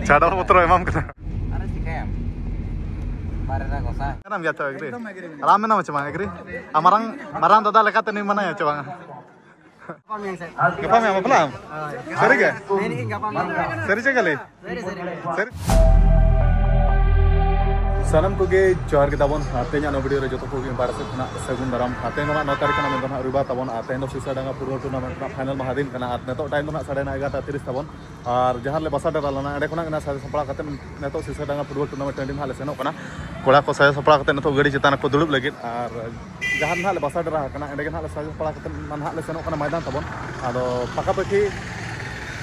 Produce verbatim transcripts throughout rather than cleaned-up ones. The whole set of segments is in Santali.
ᱪᱷᱟᱰᱟ ᱵᱚᱛᱨᱚ ᱮᱢᱟᱢ ᱠᱟᱱᱟ᱾ ᱟᱨᱮ ᱪᱤᱠᱟᱹᱭᱟᱢ? ᱵᱟᱨᱦᱮ ᱨᱮ ᱜᱚᱥᱟᱭ᱾ ᱠᱟᱱᱟᱢ ᱜᱮᱭᱟ ᱛᱚ ᱮᱜᱽᱨᱤ? ᱟᱢ ᱢᱮᱱᱟᱢ ᱪᱮ ᱵᱟᱝ ᱮᱜᱽᱨᱤ? ᱟᱨ ᱢᱟᱨᱟᱝ, ᱢᱟᱨᱟᱝ ᱫᱟᱫᱟ ᱞᱮᱠᱟᱛᱮ ᱱᱩᱭ ᱢᱟᱱᱟᱭᱟ ᱪᱮ ᱵᱟᱝ? ᱜᱟᱯᱟ ᱢᱮᱭᱟᱝ ᱥᱮᱫ᱾ ᱜᱟᱯᱟ ᱢᱮᱭᱟᱝ ᱵᱟᱯᱞᱟᱜ ᱟᱢ? ᱦᱳᱭ᱾ ᱥᱟᱹᱨᱤ ᱜᱮ? ᱢᱮᱱᱮᱫ ᱟᱹᱧ ᱜᱟᱯᱟ ᱢᱮᱭᱟᱝ᱾ ᱥᱟᱹᱨᱤ ᱪᱮ ᱠᱷᱟᱹᱞᱤ? ᱥᱟᱹᱨᱤ, ᱥᱟᱹᱨᱤ᱾ ᱥᱟᱹᱨᱤ᱾ ᱥᱟᱱᱟᱢ ᱠᱚᱜᱮ ᱡᱚᱦᱟᱨ ᱜᱮ ᱛᱟᱵᱚᱱ᱾ ᱟᱨ ᱛᱮᱦᱮᱧᱟᱜ ᱱᱚᱣᱟ video ᱨᱮ ᱡᱚᱛᱚ ᱠᱚᱜᱮ ᱵᱟᱨᱦᱮ ᱥᱮᱫ ᱠᱷᱚᱱᱟᱜ ᱥᱟᱹᱜᱩᱱ ᱫᱟᱨᱟᱢ᱾ ᱟᱨ ᱛᱮᱦᱮᱧ ᱫᱚ ᱱᱟᱜ ᱱᱚ ᱛᱟᱹᱨᱤᱠᱷ ᱠᱟᱱᱟ, ᱢᱮᱱᱫᱚ ᱱᱟᱜ ᱨᱚᱵᱤᱵᱟᱨ ᱛᱟᱵᱚᱱ᱾ ᱟᱨ ᱛᱮᱦᱮᱧ ᱫᱚ ᱥᱤᱥᱟ ᱰᱟᱸᱜᱟ football tournament ᱨᱮᱱᱟᱜ final ᱢᱟᱦᱟ ᱫᱤᱱ ᱠᱟᱱᱟ᱾ ᱟᱨ ᱱᱤᱛᱚᱜ time ᱫᱚ ᱱᱟᱜ ᱥᱟᱲᱮ ᱱᱚ ᱮᱜᱟᱨᱚᱴᱟ ᱛᱤᱨᱤᱥ ᱛᱟᱵᱚᱱ᱾ ᱟᱨ ᱡᱟᱦᱟᱸ ᱨᱮᱞᱮ ᱵᱟᱥᱟ ᱰᱮᱨᱟ ᱞᱮᱱᱟ, ᱚᱸᱰᱮ ᱠᱷᱚᱱᱟᱜ ᱜᱮ ᱱᱟᱜ ᱥᱟᱡᱟᱣ ᱥᱟᱯᱲᱟᱣ ᱠᱟᱛᱮ ᱱᱤᱛᱚᱜ ᱥᱤᱥᱟ ᱰᱟᱸᱜᱟ football tournament ᱴᱟᱺᱰᱤ ᱱᱟᱜ ᱞᱮ ᱥᱮᱱᱚᱜ ᱠᱟᱱᱟ᱾ ᱠᱚᱲᱟ ᱠᱚ ᱥᱟᱡᱟᱣ ᱥᱟᱯᱲᱟᱣ ᱠᱟᱛᱮ ᱱᱤᱛᱚᱜ ᱜᱟᱹᱰᱤ ᱪᱮᱛᱟᱱ ᱨᱮᱠᱚ ᱫᱩᱲᱩᱵ ᱞᱟᱹᱜᱤᱫ᱾ ᱟᱨ ᱡᱟᱦᱟᱸ ᱨᱮ ᱱᱟᱜ ᱞᱮ ᱵᱟᱥᱟ ᱰᱮᱨᱟ ᱟᱠᱟᱱᱟ, ᱚᱸᱰᱮ ᱜᱮ ᱱᱟᱜ ᱞᱮ ᱥᱟᱡᱟᱣ ᱥᱟᱯᱲᱟᱣ ᱠᱟᱛᱮ ᱱᱟᱜ ᱞᱮ ᱥᱮᱱᱚᱜ ᱠᱟᱱᱟ ᱢᱚᱭᱫᱟᱱ ᱛᱟᱵᱚᱱ᱾ ᱟᱫᱚ ᱯᱟᱠᱟᱯᱟᱠᱤ,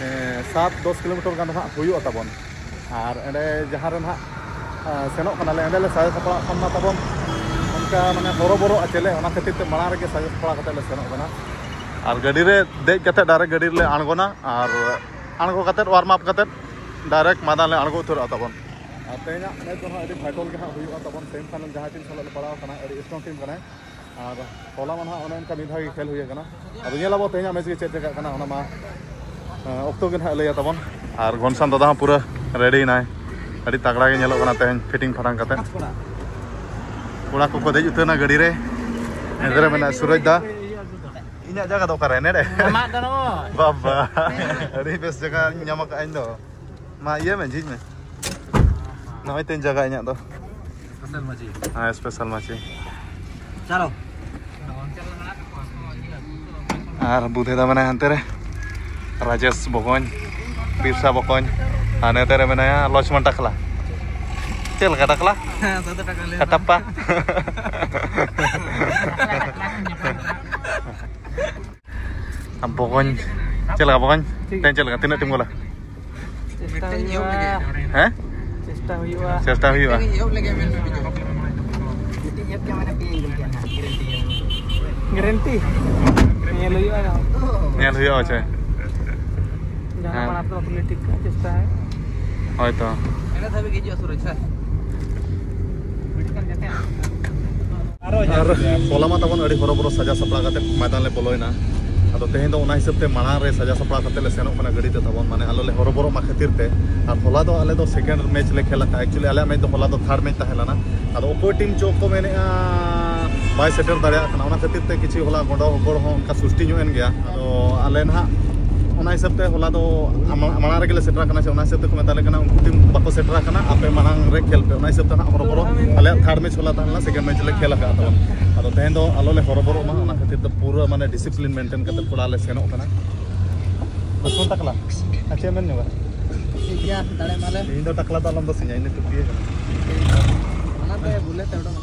ᱮᱸ, ᱥᱟᱛ ᱫᱚᱥ ᱠᱤᱞᱳᱢᱤᱴᱟᱨ ᱜᱟᱱ ᱫᱚ ᱱᱟᱜ ᱦᱩᱭᱩᱜᱼᱟ ᱛᱟᱵᱚᱱ᱾ ᱟᱨ ᱚᱸᱰᱮ ᱡᱟᱦᱟᱸ ᱨᱮ ᱱᱟᱜ, ᱮᱸ, ᱥᱮᱱᱚᱜ ᱠᱟᱱᱟᱞᱮ, ᱚᱸᱰᱮ ᱞᱮ ᱥᱟᱡᱟᱣ ᱥᱟᱯᱲᱟᱣ ᱠᱷᱟᱱ ᱢᱟ ᱛᱟᱵᱚᱱ ᱚᱱᱠᱟ ᱢᱟᱱᱮ ᱦᱚᱨᱚᱵᱚᱨᱚᱜᱼᱟ ᱪᱮᱞᱮ, ᱚᱱᱟ ᱠᱷᱟᱹᱛᱤᱨ ᱛᱮ ᱢᱟᱲᱟᱝ ᱨᱮᱜᱮ ᱥᱟᱡᱟᱣ ᱥᱟᱯᱲᱟᱣ ᱠᱟᱛᱮ ᱞᱮ ᱥᱮᱱᱚᱜ ᱠᱟᱱᱟ᱾ ᱟᱨ ᱜᱟᱹᱰᱤ ᱨᱮ ᱫᱮᱡ ᱠᱟᱛᱮ direct ᱜᱟᱹᱰᱤ ᱨᱮᱞᱮ ᱟᱬᱜᱚᱱᱟ᱾ ᱟᱨ ᱟᱬᱜᱚ ᱠᱟᱛᱮ warm up ᱠᱟᱛᱮ direct ᱢᱚᱭᱫᱟᱱ ᱞᱮ ᱟᱬᱜᱚ ᱩᱛᱟᱹᱨᱚᱜᱼᱟ ᱛᱟᱵᱚᱱ᱾ ᱟᱨ ᱛᱮᱦᱮᱧᱟᱜ match ᱫᱚ ᱱᱟᱦᱟᱜ ᱟᱹᱰᱤ vital ᱜᱮ ᱦᱟᱸᱜ ᱦᱩᱭᱩᱜᱼᱟ ᱛᱟᱵᱚᱱ᱾ Semi final ᱡᱟᱦᱟᱸ team ᱥᱟᱞᱟᱜ ᱞᱮ ᱯᱟᱲᱟᱣ ᱟᱠᱟᱱᱟ, ᱟᱹᱰᱤ strong team ᱠᱟᱱᱟᱭ᱾ ᱟᱨ ᱦᱚᱞᱟ ᱢᱟ ᱱᱟᱦᱟᱜ ᱚᱱᱮ ᱚᱱᱠᱟ ᱢᱤᱫ ᱫᱷᱟᱣ ᱜᱮ ᱠᱷᱮᱞ ᱦᱩᱭ ᱟᱠᱟᱱᱟ᱾ ᱟᱫᱚ ᱧᱮᱞ ᱟᱵᱚ ᱛᱮᱦᱮᱧᱟᱜ match ᱜᱮ ᱪᱮᱫ ᱪᱮᱠᱟᱜ ᱠᱟᱱᱟ, ᱚᱱᱟ ᱢᱟ, ᱮᱸ, ᱚᱠᱛᱚ ᱜᱮ ᱱᱟᱦᱟᱜ ᱞᱟᱹᱭᱟ ᱛᱟᱵᱚᱱ᱾ ᱟᱨ ᱜᱷᱚᱱᱥᱟᱱ ᱫᱟᱫᱟ ᱦᱚᱸ ᱯᱩᱨᱟᱹ ready ᱮᱱᱟᱭ, ᱟᱹᱰᱤ ᱛᱟᱜᱲᱟ ᱜᱮ ᱧᱮᱞᱚᱜ ᱠᱟᱱᱟ ᱛᱮᱦᱮᱧ fitting ᱯᱷᱟᱴᱟᱝ ᱠᱟᱛᱮ᱾ ᱠᱚᱲᱟ ᱠᱚᱠᱚ ᱫᱮᱡ ᱩᱛᱟᱹᱨ ᱮᱱᱟ ᱜᱟᱹᱰᱤ ᱨᱮ᱾ ᱮᱱᱛᱮ ᱨᱮ ᱢᱮᱱᱟᱜᱼᱟ ᱥᱩᱨᱚᱡᱽ ᱫᱟ᱾ ᱤᱧᱟᱹᱜ ᱡᱟᱭᱜᱟ ᱫᱚ ᱚᱠᱟᱨᱮ? ᱱᱮᱰᱮ? ᱟᱢᱟᱜ ᱫᱚ ᱱᱚᱜᱼᱚᱭ᱾ ᱵᱟᱵᱟ, ᱟᱹᱰᱤ ᱵᱮᱥ ᱡᱟᱭᱜᱟ ᱧᱟᱢ ᱟᱠᱟᱫ ᱤᱧ ᱫᱚ᱾ ᱢᱟ ᱤᱭᱟᱹ ᱢᱮ, ᱡᱷᱤᱡ ᱢᱮ᱾ ᱱᱚᱜᱼᱚᱭ ᱛᱤᱧ ᱡᱟᱭᱜᱟ ᱤᱧᱟᱹᱜ ᱫᱚ᱾ ᱥᱯᱮᱥᱟᱞ ᱢᱟᱹᱪᱤ᱾ ᱦᱮᱸ, ᱥᱯᱮᱥᱟᱞ ᱢᱟᱹᱪᱤ᱾ ᱪᱟᱞᱚ᱾ ᱟᱨ ᱵᱩᱫᱷᱮ ᱫᱟ ᱢᱮᱱᱟᱭᱟ ᱦᱟᱱᱛᱮ ᱨᱮ, ᱨᱟᱡᱮᱥ ᱵᱚᱠᱚᱧ, ᱵᱤᱨᱥᱟ ᱵᱚᱠᱚᱧ, ᱟᱨ ᱱᱚᱛᱮ ᱨᱮ ᱢᱮᱱᱟᱭᱟ ᱞᱚᱪᱷᱢᱚᱱ ᱴᱟᱠᱞᱟ᱾ ᱪᱮᱫ ᱞᱮᱠᱟ ᱴᱟᱠᱞᱟ? ᱦᱮᱸ, ᱥᱟᱛ ᱴᱟᱠᱟ ᱞᱟᱹᱭ ᱠᱟᱴᱟᱯᱯᱟ᱾ ᱟᱨ ᱵᱚᱠᱚᱧ, ᱪᱮᱫ ᱞᱮᱠᱟ ᱵᱚᱠᱚᱧ? ᱴᱷᱤᱠ᱾ ᱛᱮᱦᱮᱧ ᱪᱮᱫ ᱞᱮᱠᱟ? ᱛᱤᱱᱟᱹᱜ ᱴᱤᱢ ᱜᱳᱞᱟ? ᱪᱮᱥᱴᱟ ᱦᱩᱭᱩᱜᱼᱟ᱾ ᱦᱮᱸ? ᱪᱮᱥᱴᱟ ᱦᱩᱭᱩᱜᱼᱟ᱾ ᱪᱮᱥᱴᱟ ᱦᱩᱭᱩᱜᱼᱟ᱾ ᱢᱤᱫᱴᱤᱡ ᱮᱯ ᱠᱮ ᱢᱟᱱᱮ ᱯᱮ ᱜᱳᱞ ᱠᱮᱭᱟ ᱱᱟᱦᱟᱜ, guarantee᱾ Guarantee? ᱧᱮᱞ ᱦᱩᱭᱩᱜᱼᱟ᱾ ᱧᱮᱞ ᱦᱩᱭᱩᱜᱼᱟ, ᱟᱪᱪᱷᱟ᱾ ᱡᱟᱦᱟᱸ ᱦᱮᱸ᱾ ᱢᱟᱲᱟᱝ ᱫᱚ ᱵᱟᱠᱚ ᱞᱟᱹᱭ ᱴᱷᱤᱠ ᱠᱟᱜᱼᱟ, ᱪᱮᱥᱴᱟ ᱦᱩᱭᱩᱜᱼᱟ᱾ ᱦᱳᱭ ᱛᱚ᱾ ᱮᱱᱮ ᱫᱷᱟᱹᱵᱤᱡ ᱜᱮ ᱦᱤᱡᱩᱜᱼᱟ ᱥᱩᱨᱚᱡᱽ ᱥᱮ? ᱟᱨ ᱦᱚᱞᱟ ᱢᱟ ᱛᱟᱵᱚᱱ ᱟᱹᱰᱤ ᱦᱚᱨᱚᱵᱚᱨᱚ ᱥᱟᱡᱟᱣ ᱥᱟᱯᱲᱟᱣ ᱠᱟᱛᱮ ᱢᱚᱭᱫᱟᱱ ᱞᱮ ᱵᱚᱞᱚᱭᱮᱱᱟ᱾ ᱟᱫᱚ ᱛᱮᱦᱮᱧ ᱫᱚ ᱚᱱᱟ ᱦᱤᱥᱟᱹᱵ ᱛᱮ ᱢᱟᱲᱟᱝ ᱨᱮ ᱥᱟᱡᱟᱣ ᱥᱟᱯᱲᱟᱣ ᱠᱟᱛᱮ ᱞᱮ ᱥᱮᱱᱚᱜ ᱠᱟᱱᱟ ᱜᱟᱹᱰᱤ ᱛᱮ ᱛᱟᱵᱚᱱ, ᱢᱟᱱᱮ ᱟᱞᱚ ᱞᱮ ᱦᱚᱨᱚᱵᱚᱨᱚᱜ ᱢᱟ ᱠᱷᱟᱹᱛᱤᱨ ᱛᱮ᱾ ᱟᱨ ᱦᱚᱞᱟ ᱫᱚ ᱟᱞᱮ ᱫᱚ ᱥᱮᱠᱮᱱᱰ ᱢᱮᱪ ᱞᱮ ᱠᱷᱮᱞ ᱟᱠᱟᱫᱼᱟ᱾ ᱮᱠᱪᱩᱭᱮᱞᱤ ᱟᱞᱮᱭᱟᱜ ᱢᱮᱪ ᱫᱚ ᱦᱚᱞᱟ ᱫᱚ ᱛᱷᱟᱨᱰ ᱢᱮᱪ ᱛᱟᱦᱮᱸ ᱞᱮᱱᱟ᱾ ᱟᱫᱚ ᱚᱠᱚᱭ ᱴᱤᱢ ᱪᱚ ᱠᱚ ᱢᱮᱱᱮᱫᱼᱟ ᱵᱟᱭ ᱥᱮᱴᱮᱨ ᱫᱟᱲᱮᱭᱟᱜ ᱠᱟᱱᱟ, ᱚᱱᱟ ᱠᱷᱟᱹᱛᱤᱨ ᱛᱮ ᱠᱤᱪᱷᱩ ᱦᱚᱞᱟ ᱜᱚᱸᱰᱚ ᱜᱚᱯᱚᱲ ᱦᱚᱸ ᱚᱱᱠᱟ ᱥᱨᱤᱥᱴᱤ ᱧᱚᱜ ᱮᱱ ᱜᱮᱭᱟ᱾ ᱟᱫᱚ ᱟᱞᱮ ᱱᱟᱦᱟᱜ ᱚᱱᱟ ᱦᱤᱥᱟᱹᱵ ᱛᱮ ᱦᱚᱞᱟ ᱫᱚ ᱟᱢᱟ-, ᱢᱟᱲᱟᱝ ᱨᱮᱜᱮ ᱞᱮ ᱥᱮᱴᱮᱨ ᱟᱠᱟᱱᱟ, ᱥᱮ ᱚᱱᱟ ᱦᱤᱥᱟᱹᱵ ᱛᱮᱠᱚ ᱢᱮᱛᱟ ᱞᱮ ᱠᱟᱱᱟ ᱩᱱᱠᱩ ᱴᱤᱢ ᱵᱟᱠᱚ ᱥᱮᱴᱮᱨ ᱟᱠᱟᱱᱟ, ᱟᱯᱮ ᱢᱟᱲᱟᱝ ᱨᱮ ᱠᱷᱮᱞ ᱯᱮ᱾ ᱚᱱᱟ ᱦᱤᱥᱟᱹᱵ ᱛᱮ ᱱᱟᱦᱟᱜ ᱦᱚᱨᱚᱵᱚᱨᱚ ᱟᱞᱮᱭᱟᱜ ᱛᱷᱟᱨᱰ ᱢᱮᱪ ᱦᱚᱞᱟ ᱛᱟᱦᱮᱸ ᱞᱮᱱᱟ, ᱥᱮᱠᱮᱱᱰ ᱢᱮᱪ ᱞᱮ ᱠᱷᱮᱞ ᱟᱠᱟᱫ ᱛᱟᱵᱚᱱ᱾ ᱟᱫᱚ ᱛᱮᱦᱮᱧ ᱫᱚ ᱟᱞᱚ ᱞᱮ ᱦᱚᱨᱚᱵᱚᱨᱚᱜ ᱢᱟ, ᱚᱱᱟ ᱠᱷᱟᱹᱛᱤᱨ ᱛᱮ ᱯᱩᱨᱟᱹ ᱢᱟᱱᱮ ᱰᱤᱥᱤᱯᱞᱤᱱ ᱢᱮᱱᱴᱮᱱ ᱠᱟᱛᱮ ᱠᱚᱲᱟ ᱞᱮ ᱥᱮᱱᱚᱜ ᱠᱟᱱᱟ᱾ ᱵᱟᱹᱥᱩᱱ ᱴᱟᱠᱞᱟ, ᱟᱨ ᱪᱮᱫ ᱮᱢ ᱢᱮᱱ ᱧᱚᱜᱟ? ᱴᱷᱤᱠ ᱜᱮᱭᱟ, ᱫᱟᱲᱮ ᱢᱟᱞᱮ᱾ ᱤᱧ ᱫᱚ ᱴᱟᱠᱞᱟ ᱫᱚ ᱟᱞᱚᱢ ᱫᱳᱥᱤᱧᱟ, ᱤᱧ ᱫᱚ ᱴᱩᱯᱤᱭᱟᱹ ᱠᱟᱱᱟ᱾ ᱚᱱᱟᱛᱮ ᱵᱩᱞᱮᱴ ᱛᱮ ᱩᱰᱩᱝ᱾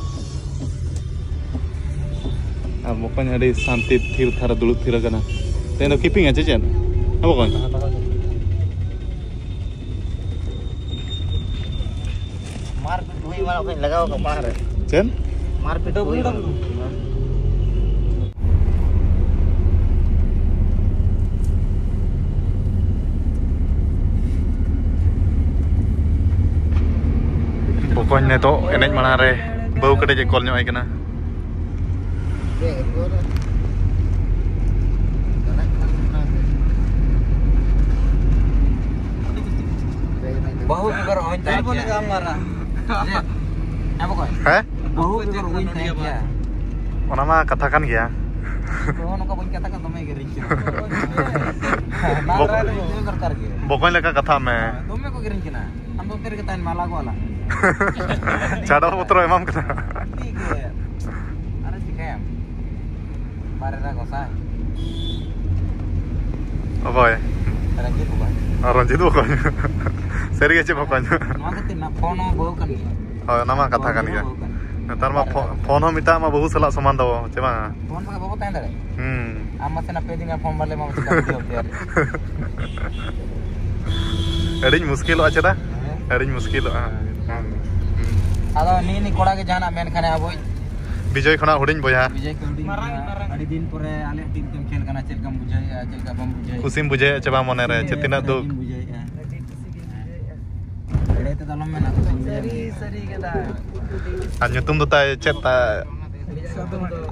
ᱟᱨ ᱵᱚᱠᱚᱧ ᱟᱹᱰᱤ ᱥᱟᱱᱛᱤ ᱛᱷᱤᱨ ᱛᱷᱟᱨ ᱮ ᱫᱩᱲᱩᱵ ᱛᱷᱤᱨ ᱟᱠᱟᱱᱟ᱾ ᱛᱮᱦᱮᱧ ᱫᱚ ᱠᱤᱯᱤᱝ ᱟ ᱪᱮ ᱪᱮᱫ? ᱦᱮᱸ ᱵᱚᱠᱚᱧ? ᱢᱟᱨᱯᱤᱴ ᱦᱩᱭ ᱢᱟ, ᱚᱠᱟᱧ ᱞᱟᱜᱟᱣ ᱠᱟᱜ ᱢᱟᱲᱟᱝ ᱨᱮ᱾ ᱪᱮᱫ? ᱢᱟᱨᱯᱤᱴ ᱦᱩᱭ ᱢᱟ᱾ ᱵᱚᱠᱚᱧ ᱱᱤᱛᱚᱜ ᱮᱱᱮᱡ ᱢᱟᱲᱟᱝ ᱨᱮ ᱵᱟᱹᱦᱩ ᱠᱟᱹᱴᱤᱡ ᱮ ᱠᱚᱞ ᱧᱚᱜ ᱟᱭ ᱠᱟᱱᱟ᱾ ᱵᱟᱹᱦᱩ ᱵᱮᱜᱚᱨ ᱚᱦᱚᱧ ᱛᱟᱦᱮᱸ ᱠᱮᱭᱟ᱾ ᱦᱮᱸ ᱵᱚᱠᱚᱧ? ᱦᱮᱸ? ᱵᱟᱹᱦᱩ ᱵᱮᱜᱚᱨ ᱚᱦᱚᱧ ᱛᱟᱦᱮᱸ ᱠᱮᱭᱟ᱾ ᱚᱱᱟ ᱢᱟ ᱠᱟᱛᱷᱟ ᱠᱟᱱ ᱜᱮᱭᱟ᱾ ᱵᱟᱹᱦᱩ ᱱᱚᱝᱠᱟ ᱵᱟᱹᱧ ᱠᱟᱛᱷᱟ ᱠᱟᱱ ᱫᱚᱢᱮ ᱜᱮ ᱨᱤᱧ ᱠᱟᱱᱟ᱾ ᱵᱚᱠ-, ᱫᱚᱨᱠᱟᱨ ᱜᱮ᱾ ᱵᱚᱠᱚᱧ ᱞᱮᱠᱟ ᱠᱟᱛᱷᱟᱜ ᱢᱮ᱾ ᱫᱚᱢᱮ ᱠᱚ ᱜᱮᱨᱮᱧ ᱠᱟᱱᱟ᱾ ᱟᱢ ᱫᱚ ᱚᱱᱛᱮ ᱨᱮᱜᱮ ᱛᱟᱦᱮᱱ ᱢᱮ, ᱟᱞᱟᱜᱚᱜ ᱟᱞᱟᱝ᱾ ᱪᱷᱟᱰᱟ ᱯᱚᱛᱨᱚ ᱮᱢᱟᱢ ᱠᱟᱱᱟ᱾ ᱴᱷᱤᱠ ᱜᱮ᱾ ᱟᱨ ᱪᱤᱠᱟᱹᱭᱟᱢ? ᱵᱟᱨᱮ ᱨᱮ ᱜᱚᱸᱥᱟᱭ᱾ ᱚᱠᱚᱭ? ᱨᱚᱧᱡᱤᱛ ᱵᱚᱠᱚᱧ᱾ ᱟᱨ ᱨᱚᱧᱡᱤᱛ ᱵᱚᱠᱚᱧ᱾ ᱥᱟᱹᱨᱤ ᱜᱮ ᱪᱮ ᱵᱚᱠᱚᱧ? ᱱᱚᱣᱟ ᱠᱷᱟᱹᱛᱤᱨ ᱱᱟ ᱯᱷᱳᱱ ᱦᱚᱸ ᱵᱟᱹᱦᱩ ᱠᱟᱱ ᱜᱮᱭᱟ᱾ ᱦᱳᱭ, ᱚᱱᱟ ᱢᱟ ᱠᱟᱛᱷᱟ ᱠᱟᱱ ᱜᱮᱭᱟ᱾ ᱵᱟᱹᱦᱩ ᱠᱟᱱ ᱜᱮᱭᱟ᱾ ᱱᱮᱛᱟᱨ ᱢᱟ ᱵᱟᱨᱮ ᱯᱷᱳ-, ᱨᱮ᱾ ᱯᱷᱳᱱ ᱦᱚᱸ ᱢᱮᱛᱟᱜ ᱢᱟ ᱵᱟᱹᱦᱩ ᱥᱟᱞᱟᱜ ᱥᱚᱢᱟᱱ ᱛᱟᱵᱚ, ᱪᱮ ᱵᱟᱝ? ᱯᱷᱳᱱ ᱵᱟᱠᱷᱟᱡ ᱵᱟᱵᱚ ᱛᱟᱦᱮᱸ ᱫᱟᱲᱮᱭᱟᱜᱼᱟ᱾ ᱦᱩᱸ᱾ ᱟᱢ ᱢᱟᱥᱮ ᱱᱟ ᱯᱮ ᱫᱤᱱ ᱜᱟᱱ ᱯᱷᱳᱱ ᱵᱟᱞᱮ ᱮᱢᱟᱢᱟ, ᱪᱮᱠᱟ ᱵᱩᱡᱷᱟᱹᱣ ᱯᱮᱭᱟ? ᱟᱹᱰᱤᱧ ᱢᱩᱥᱠᱤᱞᱚᱜᱼᱟ ᱪᱮᱫᱟ? ᱦᱮᱸ᱾ ᱟᱹᱰᱤᱧ ᱢᱩᱥᱠᱤᱞᱚᱜᱼᱟ᱾ ᱦᱩᱸ᱾ ᱟᱫᱚ ᱱᱤᱭᱟᱹ ᱱᱤᱭᱟᱹ ᱠᱚᱲᱟ ᱜᱮ ᱡᱟᱦᱟᱱᱟᱜ ᱢᱮᱱ ᱠᱷᱟᱱᱮ ᱟᱵᱚᱭ᱾ ᱵᱤᱡᱚᱭ ᱠᱷᱚᱱᱟᱜ ᱦᱩᱰᱤᱧ ᱵᱚᱭᱦᱟ᱾ ᱵᱤᱡᱚᱭ ᱠᱷᱚᱱ ᱦᱩᱰᱤᱧ ᱵᱚᱭᱦᱟ᱾ ᱟᱹᱰᱤ ᱫᱤᱱ ᱯᱚᱨᱮ ᱟᱞᱮᱭᱟᱜ ᱴᱤᱢ ᱛᱮᱢ ᱠᱷᱮᱞ ᱠᱟᱱᱟ, ᱪᱮᱫ ᱞᱮᱠᱟᱢ ᱵᱩᱡᱷᱟᱹᱣᱮᱫᱼᱟ, ᱪᱮᱫ ᱞᱮᱠᱟ ᱵᱟᱢ ᱵᱩᱡᱷᱟᱹᱣᱮᱫᱼᱟ? ᱠᱩᱥᱤᱢ ᱵᱩᱡᱷᱟᱹᱣᱮᱫᱼᱟ ᱪᱮ ᱵᱟᱝ ᱢᱚᱱᱮ ᱨᱮ? ᱪᱮ ᱛᱤᱱᱟᱹᱜ ᱫᱩᱠ? ᱵᱩᱡᱷᱟᱹᱣᱮᱫᱼᱟ᱾ ᱮᱲᱮ ᱛᱮᱫᱚ ᱟᱞᱚᱢ ᱢᱮᱱᱟ, ᱠᱩᱥᱤᱢ ᱵᱩᱡᱷᱟᱹᱣᱮᱫᱼᱟ᱾ ᱥᱟᱹᱨᱤ, ᱥᱟᱹᱨᱤ ᱠᱟᱛᱷᱟ᱾ ᱟᱨ ᱧᱩᱛᱩᱢ ᱫᱚ ᱛᱟᱭ ᱪᱮᱫ ᱛᱟᱭ?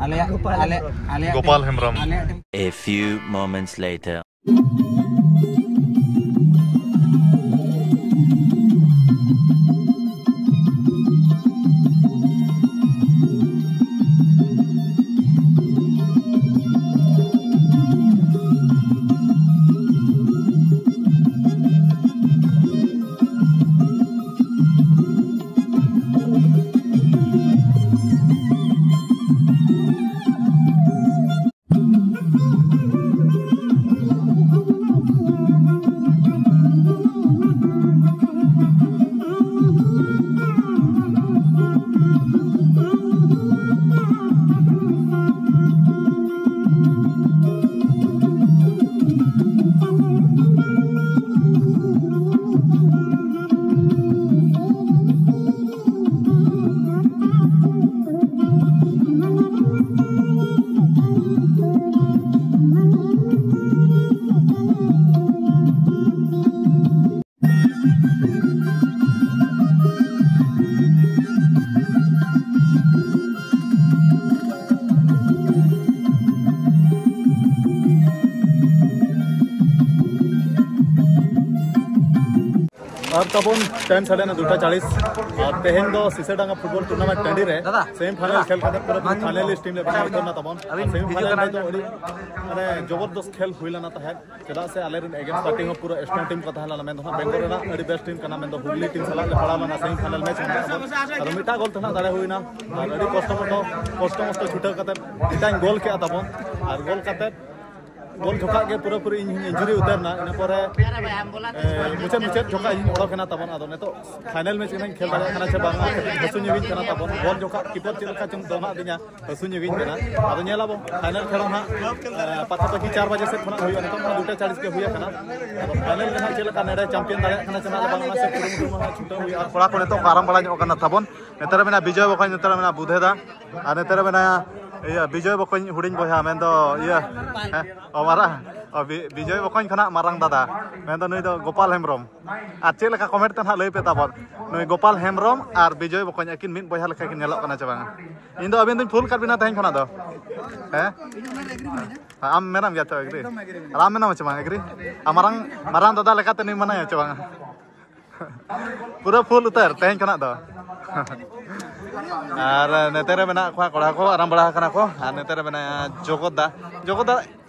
ᱟᱞᱮᱭᱟᱜ ᱟᱞᱮ ᱟᱞᱮᱭᱟᱜ ᱜᱳᱯᱟᱞ ᱦᱮᱢᱵᱨᱚᱢ᱾ ᱟᱞᱮᱭᱟᱜ A few moments later. ᱟᱨ ᱛᱟᱵᱚᱱ ᱴᱟᱭᱤᱢ ᱥᱟᱰᱮᱱᱟ ᱫᱩᱴᱟ ᱪᱟᱞᱤᱥ᱾ ᱟᱨ ᱛᱮᱦᱮᱧ ᱫᱚ ᱥᱤᱥᱟᱹᱰᱟᱸᱜᱟ ᱯᱷᱩᱴᱵᱚᱞ ᱴᱩᱨᱱᱟᱢᱮᱱᱴ ᱴᱟᱺᱰᱤ ᱨᱮ ᱫᱟᱫᱟ, ᱥᱮᱢᱤ ᱯᱷᱟᱭᱱᱟᱞ ᱫᱟᱫᱟ, ᱠᱷᱮᱞ ᱠᱟᱛᱮ ᱯᱩᱨᱟᱹ ᱟᱹᱵᱤᱱ, ᱯᱷᱟᱭᱱᱟᱞᱤᱥᱴ ᱴᱤᱢ ᱞᱮ ᱵᱮᱱᱟᱣ ᱩᱛᱟᱹᱨ ᱮᱱᱟ ᱛᱟᱵᱚᱱ᱾ ᱟᱹᱵᱤᱱ ᱥᱮᱢᱤ ᱵᱷᱤᱰᱤᱭᱳ ᱯᱷᱟᱭᱱᱟᱞ ᱠᱟᱱᱟ ᱨᱮᱫᱚ ᱟᱹᱰᱤ ᱢᱟᱱᱮ ᱡᱚᱵᱚᱨᱫᱚᱥ ᱠᱷᱮᱞ ᱦᱩᱭ ᱞᱮᱱᱟ ᱛᱟᱦᱮᱸᱫ, ᱪᱮᱫᱟᱜ ᱥᱮ ᱟᱞᱮᱨᱮᱱ ᱮᱜᱮᱱᱥᱴ ᱯᱟᱨᱴᱤ ᱦᱚᱸ ᱯᱩᱨᱟᱹ ᱮᱥᱴᱟᱨ ᱴᱤᱢ ᱠᱚ ᱛᱟᱦᱮᱸ ᱞᱮᱱᱟ᱾ ᱢᱮᱱᱫᱚ ᱦᱟᱸᱜ ᱵᱮᱝᱜᱚᱞ ᱨᱮᱱᱟᱜ ᱟᱹᱰᱤ ᱵᱮᱥᱴ ᱴᱤᱢ ᱠᱟᱱᱟ, ᱢᱮᱱᱫᱚ ᱦᱩᱜᱽᱞᱤ ᱴᱤᱢ ᱥᱟᱞᱟᱜ ᱞᱮ ᱯᱟᱲᱟᱣ ᱞᱮᱱᱟ ᱥᱮᱢᱤ ᱯᱷᱟᱭᱱᱟᱞ ᱢᱮᱪ᱾ ᱟᱫᱚ ᱢᱤᱫᱴᱟᱝ ᱜᱳᱞ ᱛᱮ ᱱᱟᱜ ᱫᱟᱲᱮ ᱦᱩᱭᱱᱟ᱾ ᱟᱨ ᱟᱹᱰᱤ ᱠᱚᱥᱴᱚ ᱢᱚᱛᱚ ᱠᱚᱥᱴᱚ ᱢᱚᱥᱴᱚ ᱪᱷᱩᱴᱟᱹᱣ ᱠᱟᱛᱮ ᱢᱤᱫᱴᱟᱝ ᱜᱳᱞ ᱠᱮᱜᱼᱟ ᱛᱟᱵᱚᱱ᱾ ᱟᱨ ᱜᱳᱞ ᱠᱟᱛᱮ ᱜᱳᱞ ᱡᱚᱠᱷᱟᱜ ᱜᱮ ᱯᱩᱨᱟᱹᱯᱩᱨᱤ ᱤᱧ ᱤᱧᱡᱩᱨᱤ ᱩᱛᱟᱹᱨ ᱮᱱᱟ᱾ ᱤᱱᱟᱹ ᱯᱚᱨᱮ ᱮ, ᱢᱩᱪᱟᱹᱫ ᱢᱩᱪᱟᱹᱫ ᱡᱚᱠᱷᱟᱜ ᱤᱧ ᱚᱰᱚᱠ ᱮᱱᱟ ᱛᱟᱵᱚᱱ᱾ ᱟᱫᱚ ᱱᱤᱛᱚᱜ ᱯᱷᱟᱭᱱᱮᱞ ᱢᱮᱪ ᱨᱮᱧ ᱠᱷᱮᱞ ᱫᱟᱲᱮᱭᱟᱜ ᱠᱟᱱᱟ ᱥᱮ ᱵᱟᱝ, ᱠᱟᱹᱴᱤᱡ ᱦᱟᱹᱥᱩ ᱧᱚᱜᱤᱧ ᱠᱟᱱᱟ ᱛᱟᱵᱚᱱ᱾ ᱜᱳᱞ ᱡᱚᱠᱷᱟᱜ ᱠᱤᱯᱟᱨ ᱪᱮᱫ ᱞᱮᱠᱟ ᱪᱚᱝ ᱫᱚᱱᱟᱜ ᱫᱤᱧᱟ, ᱦᱟᱹᱥᱩ ᱧᱚᱜᱤᱧ ᱠᱟᱱᱟ᱾ ᱟᱫᱚ ᱧᱮᱞ ᱟᱵᱚᱱ ᱯᱷᱟᱭᱱᱮᱞ ᱠᱷᱮᱞ ᱦᱟᱸᱜ ᱮ, ᱯᱟᱠᱟᱯᱟᱠᱤ ᱪᱟᱨ ᱵᱟᱡᱮ ᱥᱮᱫ ᱠᱷᱚᱱᱟᱜ ᱦᱩᱭᱩᱜᱼᱟ᱾ ᱱᱤᱛᱚᱜ ᱢᱟ ᱫᱩᱴᱟ ᱪᱟᱞᱤᱥ ᱜᱮ ᱦᱩᱭ ᱟᱠᱟᱱᱟ᱾ ᱟᱫᱚ ᱯᱷᱟᱭᱱᱮᱞ ᱨᱮ ᱦᱟᱸᱜ ᱪᱮᱫ ᱞᱮᱠᱟ ᱱᱮᱰᱮ ᱪᱟᱢᱯᱤᱭᱟᱱ ᱫᱟᱲᱮᱭᱟᱜ ᱠᱟᱱᱟ ᱥᱮ ᱱᱟᱜ ᱵᱟᱝ, ᱚᱱᱟ ᱥᱮᱫ ᱠᱩᱨᱩᱢᱩᱴᱩ ᱢᱟ ᱦᱟᱸᱜ ᱪᱷᱩᱴᱟᱹᱣ ᱦᱩᱭᱩᱜᱼᱟ᱾ ᱠᱚᱲᱟ ᱠᱚ ᱱᱤᱛᱚᱜ ᱠᱚ ᱟᱨᱟᱢ ᱵᱟᱲᱟ ᱧᱚᱜ ᱠᱟᱱᱟ ᱛᱟᱵᱚᱱ᱾ ᱱᱮᱛᱟᱨ ᱢᱮᱱᱟᱜᱼᱟ ᱵᱤᱡᱚᱭ ᱵᱚᱠᱚᱧ, ᱱᱮᱛᱟᱨ ᱢᱮᱱᱟᱜᱼᱟ ᱵᱩᱫᱷᱮ ᱫᱟ, ᱟᱨ ᱱᱮᱛᱟᱨ ᱢᱮᱱᱟᱭᱟ ᱤᱭᱟᱹ ᱵᱤᱡᱚᱭ ᱵᱚᱠᱚᱧ ᱦᱩᱰᱤᱧ ᱵᱚᱭᱦᱟ, ᱢᱮᱱᱫᱚ ᱤᱭᱟᱹ ᱦᱮᱸ, ᱚ, ᱢᱟᱨᱟᱝ᱾ ᱚ, ᱵᱤ- ᱵᱤᱡᱚᱭ ᱵᱚᱠᱚᱧ ᱠᱷᱚᱱᱟᱜ ᱢᱟᱨᱟᱝ ᱫᱟᱫᱟ, ᱢᱮᱱᱫᱚ ᱱᱩᱭ ᱫᱚ ᱜᱳᱯᱟᱞ ᱦᱮᱢᱵᱨᱚᱢ᱾ ᱟᱨ ᱪᱮᱫ ᱞᱮᱠᱟ ᱠᱚᱢᱮᱱᱴ ᱛᱮ ᱱᱟᱦᱟᱜ ᱞᱟᱹᱭ ᱯᱮ ᱛᱟᱵᱚᱱ, ᱱᱩᱭ ᱜᱳᱯᱟᱞ ᱦᱮᱢᱵᱨᱚᱢ ᱟᱨ ᱵᱤᱡᱚᱭ ᱵᱚᱠᱚᱧ ᱟᱹᱠᱤᱱ ᱢᱤᱫ ᱵᱚᱭᱦᱟ ᱞᱮᱠᱟ ᱠᱤᱱ ᱧᱮᱞᱚᱜ ᱠᱟᱱᱟ ᱪᱮ ᱵᱟᱝᱟ? ᱤᱧ ᱫᱚ ᱟᱹᱵᱤᱱ ᱫᱚᱧ ᱯᱷᱩᱞ ᱠᱟᱫ ᱵᱤᱱᱟ ᱛᱮᱦᱮᱧ ᱠᱷᱚᱱᱟᱜ ᱫᱚ᱾ ᱦᱮᱸ? ᱟᱢ ᱢᱮᱱᱟᱢ ᱜᱮᱭᱟ ᱛᱚ ᱮᱜᱽᱨᱤ? ᱟᱨ ᱟᱢ ᱢᱮᱱᱟᱢ ᱪᱮ ᱵᱟᱝ ᱮᱜᱽᱨᱤ? ᱟᱨ ᱢᱟᱨᱟᱝ, ᱢᱟᱨᱟᱝ ᱫᱟᱫᱟ ᱞᱮᱠᱟᱛᱮ ᱱᱩᱭ ᱢᱟᱱᱟᱭᱟ ᱪᱮ ᱵᱟᱝᱟ? ᱯᱩᱨᱟᱹ ᱯᱷᱩᱞ ᱩᱛᱟᱹᱨ ᱛᱮᱦᱮᱧ ᱠᱷᱚᱱᱟᱜ ᱫᱚ᱾ ᱟᱨ ᱱᱚᱛᱮ ᱨᱮ ᱢᱮᱱᱟᱜ ᱠᱚᱣᱟ ᱠᱚᱲᱟ ᱠᱚ, ᱟᱨᱟᱢ ᱵᱟᱲᱟ ᱟᱠᱟᱱᱟ ᱠᱚ᱾ ᱟᱨ ᱱᱚᱛᱮ ᱨᱮ ᱢᱮᱱᱟᱭᱟ ᱡᱚᱜᱚᱛ ᱫᱟ᱾ ᱡᱚᱜᱚᱛ ᱫᱟ,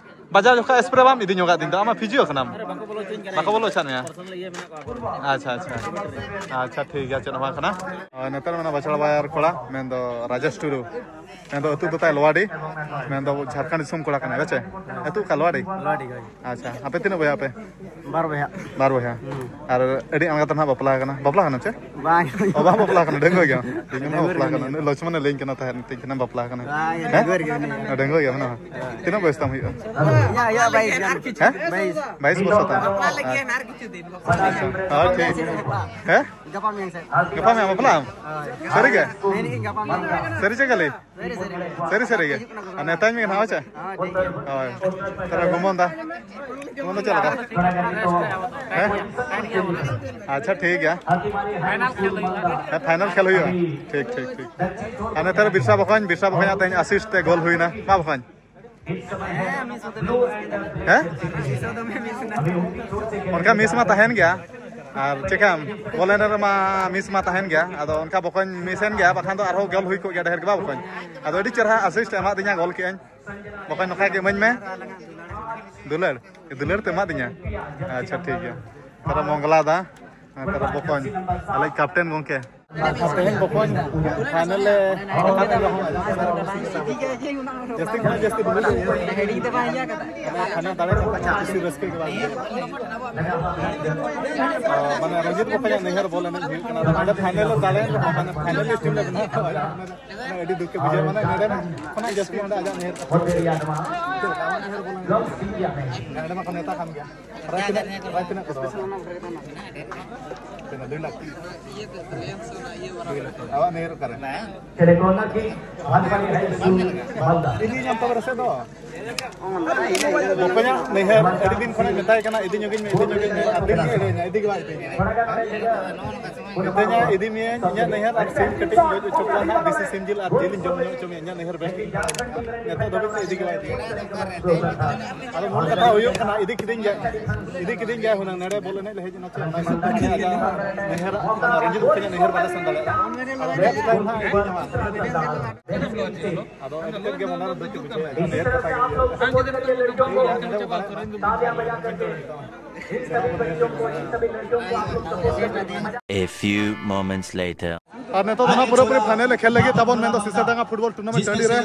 ᱵᱟᱡᱟᱣ ᱡᱚᱠᱷᱚᱱ ᱥᱯᱨᱮ ᱵᱟᱢ ᱤᱫᱤ ᱧᱚᱜᱟᱜ ᱫᱤᱧ ᱫᱚ, ᱟᱢᱟᱜ ᱯᱷᱤᱡᱤ ᱠᱟᱱᱟᱢ᱾ ᱵᱟᱠᱚ ᱵᱚᱞᱚ ᱦᱚᱪᱚᱣᱟᱜ ᱢᱮᱭᱟ᱾ ᱟᱪᱪᱷᱟ, ᱟᱪᱪᱷᱟ᱾ ᱟᱪᱪᱷᱟ, ᱴᱷᱤᱠ ᱜᱮᱭᱟ, ᱪᱮᱫ ᱦᱚᱸ ᱵᱟᱝ ᱠᱟᱱᱟ᱾ ᱟᱨ ᱱᱚᱛᱮ ᱨᱮ ᱢᱮᱱᱟᱜ ᱵᱟᱪᱷᱲᱟ ᱵᱟᱭᱟᱨ ᱠᱚᱲᱟ, ᱢᱮᱱᱫᱚ ᱨᱟᱡᱮᱥ ᱴᱩᱰᱩ᱾ ᱢᱮᱱᱫᱚ ᱟᱹᱛᱩ ᱫᱚ ᱛᱟᱭ ᱞᱚᱣᱟᱰᱤ᱾ ᱢᱮᱱᱫᱚ ᱡᱷᱟᱲᱠᱷᱚᱸᱰ ᱫᱤᱥᱚᱢ ᱠᱚᱲᱟ ᱠᱟᱱᱟᱭ, ᱵᱟᱪᱮ? ᱟᱹᱛᱩ ᱚᱠᱟ, ᱞᱚᱣᱟᱰᱤ? ᱞᱚᱣᱟᱰᱤ ᱜᱮ᱾ ᱟᱪᱪᱷᱟ, ᱟᱯᱮ ᱛᱤᱱᱟᱹᱜ ᱵᱚᱭᱦᱟ ᱟᱯᱮ? ᱵᱟᱨ ᱵᱚᱭᱦᱟ᱾ ᱵᱟᱨ ᱵᱚᱭᱦᱟ᱾ ᱦᱩᱸ᱾ ᱟᱨ ᱟᱹᱰᱤ ᱟᱬᱜᱟᱛ ᱱᱟᱦᱟᱜ ᱵᱟᱯᱞᱟ ᱠᱟᱱᱟ᱾ ᱵᱟᱯᱞᱟ ᱠᱟᱱᱟᱢ ᱪᱮ? ᱵᱟᱝ᱾ ᱚ, ᱵᱟᱝ ᱵᱟᱯᱞᱟ ᱠᱟᱱᱟ, ᱰᱟᱺᱜᱩᱣᱟᱹ ᱜᱮᱭᱟᱢ᱾ ᱤᱧ ᱦᱚᱸ ᱰᱟᱺᱜᱩᱣᱟᱹ ᱵᱟᱯᱞᱟ ᱨᱮᱜᱮ ᱠᱟᱱᱟ᱾ ᱢᱮᱱᱟᱹᱧ᱾ ᱱᱩᱭ ᱞᱚᱪᱷᱢᱚᱱᱮ ᱞᱟᱹᱭᱟᱹᱧ ᱠᱟᱱᱟ ᱛᱟᱦᱮᱸᱫ, ᱢᱤᱛᱟᱹᱧ ᱠᱟᱱᱟ ᱵᱟᱯᱞᱟ ᱠᱟᱱᱟ᱾ ᱵᱟᱝ, ᱦᱮᱸ? ᱰᱟᱺᱜᱩᱣᱟᱹ ᱨᱮᱜᱮ ᱢᱮᱱᱟᱹᱧᱟ᱾ ᱰᱟᱺᱜᱩᱣᱟᱹ ᱜᱮᱭᱟ ᱢᱮᱱᱟᱢᱟ᱾ ᱦᱮᱸ᱾ ᱛᱤᱱᱟᱹᱜ ᱵᱚᱭᱮᱥ ᱛᱟᱢ ᱦᱩᱭᱩᱜᱼᱟ? ᱤᱧᱟᱹᱜ ᱦᱩᱭᱩᱜᱼᱟ ᱵᱟᱭᱤᱥ ᱜᱟᱱ᱾ ᱦᱮᱸ? ᱵᱟᱭᱤᱥ᱾ ᱵᱟᱭᱤᱥ ᱵᱚᱪᱷᱚᱨ ᱛᱟᱢ? ᱵᱟᱯᱞᱟ ᱞᱟᱹᱜᱤᱫ ᱟᱪᱪᱷᱟ᱾ ᱦᱮᱸ, ᱟᱨ ᱠᱤᱪᱷᱩ ᱫᱤᱱ᱾ ᱟᱪᱪᱷᱟ᱾ ᱦᱳᱭ, ᱴᱷᱤᱠ᱾ ᱦᱮᱸ? ᱜᱟᱯᱟ ᱢᱮᱭᱟᱝ ᱥᱮᱫ᱾ ᱜᱟᱯᱟ ᱢᱮᱭᱟᱝ ᱵᱟᱯᱞᱟᱜ ᱟᱢ? ᱦᱳᱭ᱾ ᱥᱟᱹᱨᱤ ᱜᱮ? ᱢᱮᱱᱮᱫ ᱟᱹᱧ ᱜᱟᱯᱟ ᱢᱮᱭᱟᱝ᱾ ᱥᱟᱹᱨᱤ ᱪᱮ ᱠᱷᱟᱹᱞᱤ? ᱥᱟᱹᱨᱤ, ᱥᱟᱹᱨᱤ᱾ ᱥᱟᱹᱨᱤ, ᱥᱟᱹᱨᱤ ᱜᱮ? ᱦᱤᱡᱩᱜ ᱠᱟᱱᱟ ᱠᱚ᱾ ᱟᱨ ᱱᱮᱣᱛᱟᱧ ᱢᱮ ᱱᱟᱦᱟᱜ, ᱦᱳᱭ ᱥᱮ? ᱦᱳᱭ, ᱴᱷᱤᱠ ᱜᱮᱭᱟ᱾ ᱦᱳᱭ᱾ ᱛᱟᱦᱞᱮ ᱜᱚᱢᱚᱱ ᱫᱟ? ᱜᱚᱢᱚᱱ ᱫᱟ ᱪᱮᱫ ᱞᱮᱠᱟ? ᱦᱮᱸ? ᱟᱪᱪᱷᱟ, ᱴᱷᱤᱠ ᱜᱮᱭᱟ᱾ ᱦᱮᱸ, ᱯᱷᱟᱭᱱᱟᱞ ᱠᱷᱮᱞ ᱦᱩᱭᱩᱜᱼᱟ᱾ ᱴᱷᱤᱠ, ᱴᱷᱤᱠ, ᱴᱷᱤᱠ᱾ ᱟᱨ ᱱᱮᱛᱟᱨ ᱵᱤᱨᱥᱟ ᱵᱚᱠᱚᱧ, ᱵᱤᱨᱥᱟ ᱵᱚᱠᱚᱧᱟᱜ ᱛᱮᱦᱮᱧ ᱟᱥᱤᱥᱴ ᱛᱮ ᱜᱳᱞ ᱦᱩᱭᱱᱟ᱾ ᱢᱟ ᱵᱚᱠᱚᱧ᱾ ᱦᱮᱸ? ᱚᱱᱠᱟ ᱢᱤᱥ ᱢᱟ ᱛᱟᱦᱮᱱ ᱜᱮᱭᱟ᱾ ᱟᱨ ᱪᱮᱠᱟᱢ, ᱵᱚᱞ ᱮᱱᱮᱡ ᱨᱮᱢᱟ ᱢᱤᱥ ᱢᱟ ᱛᱟᱦᱮᱱ ᱜᱮᱭᱟ᱾ ᱟᱫᱚ ᱚᱱᱠᱟ ᱵᱚᱠᱚᱧ ᱢᱤᱥ ᱮᱱ ᱜᱮᱭᱟ, ᱵᱟᱠᱷᱟᱱ ᱫᱚ ᱟᱨᱦᱚᱸ ᱜᱳᱞ ᱦᱩᱭ ᱠᱚᱜ ᱜᱮᱭᱟ ᱰᱷᱮᱨ ᱜᱮ, ᱵᱟ ᱵᱚᱠᱚᱧ? ᱟᱫᱚ ᱟᱹᱰᱤ ᱪᱮᱨᱦᱟ ᱟᱥᱤᱥᱴ ᱮ ᱮᱢᱟᱫᱤᱧᱟ, ᱜᱳᱞ ᱠᱮᱜᱼᱟᱹᱧ᱾ ᱵᱚᱠᱚᱧ ᱱᱚᱝᱠᱟ ᱜᱮ ᱤᱢᱟᱹᱧ ᱢᱮ᱾ ᱫᱩᱞᱟᱹᱲ, ᱫᱩᱞᱟᱹᱲ ᱛᱮ ᱮᱢᱟᱫᱤᱧᱟ᱾ ᱟᱪᱪᱷᱟ, ᱴᱷᱤᱠ ᱜᱮᱭᱟ᱾ ᱛᱟᱦᱞᱮ ᱢᱚᱝᱜᱚᱞᱟ ᱫᱟ, ᱛᱟᱦᱞᱮ ᱵᱚᱠᱚᱧ, ᱟᱞᱮ ᱠᱮᱯᱴᱮᱱ ᱜᱚᱝᱠᱮ᱾ ᱛᱮᱦᱮᱧ ᱵᱚᱠᱚᱧ ᱯᱷᱟᱭᱱᱮᱞ ᱞᱮ ᱨᱟᱠᱟᱵ ᱮᱱ ᱨᱮᱦᱚᱸ ᱡᱟᱹᱥᱛᱤ ᱠᱷᱚᱱᱟᱜ ᱡᱟᱹᱥᱛᱤ ᱫᱩᱞᱟᱹᱲ ᱞᱮ ᱮᱢᱟ᱾ ᱯᱷᱟᱭᱱᱮᱞ ᱫᱟᱲᱮ ᱠᱟᱛᱮ ᱠᱩᱥᱤ ᱨᱟᱹᱥᱠᱟᱹ ᱜᱮ ᱵᱟᱝ ᱦᱩᱭᱩᱜ ᱠᱟᱱᱟ᱾ ᱢᱟᱱᱮ ᱨᱚᱡᱤᱛ ᱵᱚᱠᱚᱧᱟᱜ ᱱᱟᱹᱭᱦᱟᱹᱨ ᱵᱚᱞ ᱮᱱᱮᱡ ᱦᱩᱭᱩᱜ ᱠᱟᱱᱟ᱾ ᱟᱫᱚ ᱱᱚᱰᱮ ᱯᱷᱟᱭᱱᱮᱞ ᱞᱮ ᱫᱟᱲᱮᱭᱮᱱ ᱨᱮᱦᱚᱸ, ᱢᱟᱱᱮ ᱯᱷᱟᱭᱱᱮᱞ ᱴᱤᱢ ᱞᱮ ᱵᱮᱱᱟᱣ ᱠᱟᱜᱼᱟ᱾ ᱢᱟᱱᱮ ᱟᱹᱰᱤ ᱫᱩᱠ ᱜᱮ ᱵᱩᱡᱷᱟᱹᱜᱼᱟ᱾ ᱢᱟᱱᱮ ᱱᱚᱰᱮ ᱠᱷᱚᱱᱟᱜ ᱡᱟᱹᱥᱛᱤ ᱱᱚᱰᱮ ᱟᱡᱟᱜ ᱱᱟᱹᱭᱦᱟᱹᱨ ᱠᱟᱛᱷᱟ᱾ ᱪᱮᱫ ᱞᱮᱠᱟ ᱟᱢᱟᱜ ᱱᱟᱹᱭᱦᱟᱹᱨ ᱵᱚᱞ ᱮᱱᱮᱡ? ᱱᱚᱰᱮ ᱢᱟ ᱠᱚ ᱱᱮᱣᱛᱟ ᱠᱟᱱ ᱜᱮᱭᱟ᱾ ᱯᱨᱟᱭ ᱛᱤᱱᱟᱹᱜ, ᱯᱨᱟᱭ ᱛᱤᱱᱟᱹᱜ ᱠᱚ ᱫᱚᱦᱚ ᱠᱟᱜᱼᱟ? ᱟᱵᱚᱣᱟᱜ ᱱᱟᱹᱭᱦᱟᱹᱨ ᱚᱠᱟᱨᱮ? ᱪᱮᱞᱮᱠᱚᱱᱟ ᱠᱤ ᱵᱷᱟᱱᱯᱟᱞᱤ ᱦᱟᱭ ᱥᱠᱩᱞ ᱢᱟᱞᱫᱟ᱾ ᱤᱫᱤ ᱧᱟᱢ ᱛᱟᱵᱚᱱ ᱨᱮᱥᱮ ᱫᱚ᱾ ᱵᱚᱠᱚᱧᱟᱜ ᱱᱟᱹᱭᱦᱟᱹᱨ ᱟᱹᱰᱤ ᱫᱤᱱ ᱠᱷᱚᱱᱮ ᱢᱮᱛᱟᱭ ᱠᱟᱱᱟ, "ᱤᱫᱤ ᱧᱚᱜᱤᱧ ᱢᱮ, ᱤᱫᱤ ᱧᱚᱜᱤᱧ ᱢᱮ", ᱟᱨ ᱫᱤᱱ ᱜᱮ ᱮᱲᱮᱭᱤᱧᱟ, ᱤᱫᱤ ᱜᱮ ᱵᱟᱭ ᱤᱫᱤᱧᱟ᱾ ᱢᱤᱛᱟᱹᱧᱟ, "ᱤᱫᱤ ᱢᱤᱭᱟᱹᱧ, ᱤᱧᱟᱹᱜ ᱱᱟᱹᱭᱦᱟᱹᱨ ᱟᱨ ᱥᱤᱢ ᱠᱟᱹᱴᱤᱡ ᱤᱧ ᱜᱚᱡ ᱦᱚᱪᱚ ᱠᱚᱣᱟ ᱦᱟᱸᱜ, ᱫᱮᱥᱤ ᱥᱤᱢ ᱡᱤᱞ ᱟᱨ ᱡᱤᱞ ᱤᱧ ᱡᱚᱢ ᱧᱚᱜ ᱦᱚᱪᱚ ᱢᱮᱭᱟ ᱤᱧᱟᱹᱜ ᱱᱟᱹᱭᱦᱟᱹᱨ ᱵᱮᱱ᱾" ᱱᱤᱛᱚᱜ ᱫᱷᱟᱹᱵᱤᱡ ᱛᱮ ᱤᱫᱤ ᱜᱮ ᱵᱟᱭ ᱤᱫᱤᱭᱟ᱾ ᱟᱫᱚ ᱢᱩᱞ ᱠᱟᱛᱷᱟ ᱦᱩᱭᱩᱜ ᱠᱟᱱᱟ, ᱤᱫᱤ ᱠᱤᱫᱤᱧ ᱜᱮᱭᱟᱭ, ᱤᱫᱤ ᱠᱤᱫᱤᱧ ᱜᱮᱭᱟᱭ ᱦᱩᱱᱟᱹᱝ, ᱱᱚᱰᱮ ᱵᱚᱞ ᱮᱱᱮᱡ ᱞᱮ ᱦᱮᱡ ᱮᱱᱟ ᱪᱮ, ᱚᱱᱟ ᱥᱟᱶᱛᱮ ᱱᱟᱹᱭᱦᱟᱹᱨᱟᱜ, ᱚᱱᱟ ᱨᱚᱧᱡᱤᱛ ᱵᱚᱠᱚᱧᱟᱜ ᱱᱟᱹᱭᱦᱟᱹᱨ ᱵᱟᱞᱮ ᱥᱮᱱ ᱫᱟᱲᱮᱭᱟᱜᱼᱟ᱾ ᱟᱫᱚ next time ᱦᱟᱸᱜ ᱤᱫᱤ ᱧᱟᱢᱟ᱾ ᱟᱫᱚ ᱮᱱᱛᱮᱫ ᱜᱮ ᱢᱚᱱᱮ ᱨᱮ ᱫᱩᱠ ᱵᱩᱡᱷᱟᱹᱣᱟ, ᱱᱤᱭᱟᱹ ᱠᱟᱛᱷᱟ ᱜᱮ ᱵᱩᱡᱷᱟᱹᱣᱟ᱾ A few moments later. ᱟᱨ ᱱᱤᱛᱚᱜ ᱫᱚ ᱱᱟᱦᱟᱜ ᱯᱩᱨᱟᱹᱯᱩᱨᱤ final ᱮ ᱠᱷᱮᱞ ᱞᱟᱹᱜᱤᱫ ᱛᱟᱵᱚᱱ, ᱢᱮᱱᱫᱚ ᱥᱤᱥᱟᱹᱰᱟᱸᱜᱟ football tournament ᱴᱟᱺᱰᱤ ᱨᱮ᱾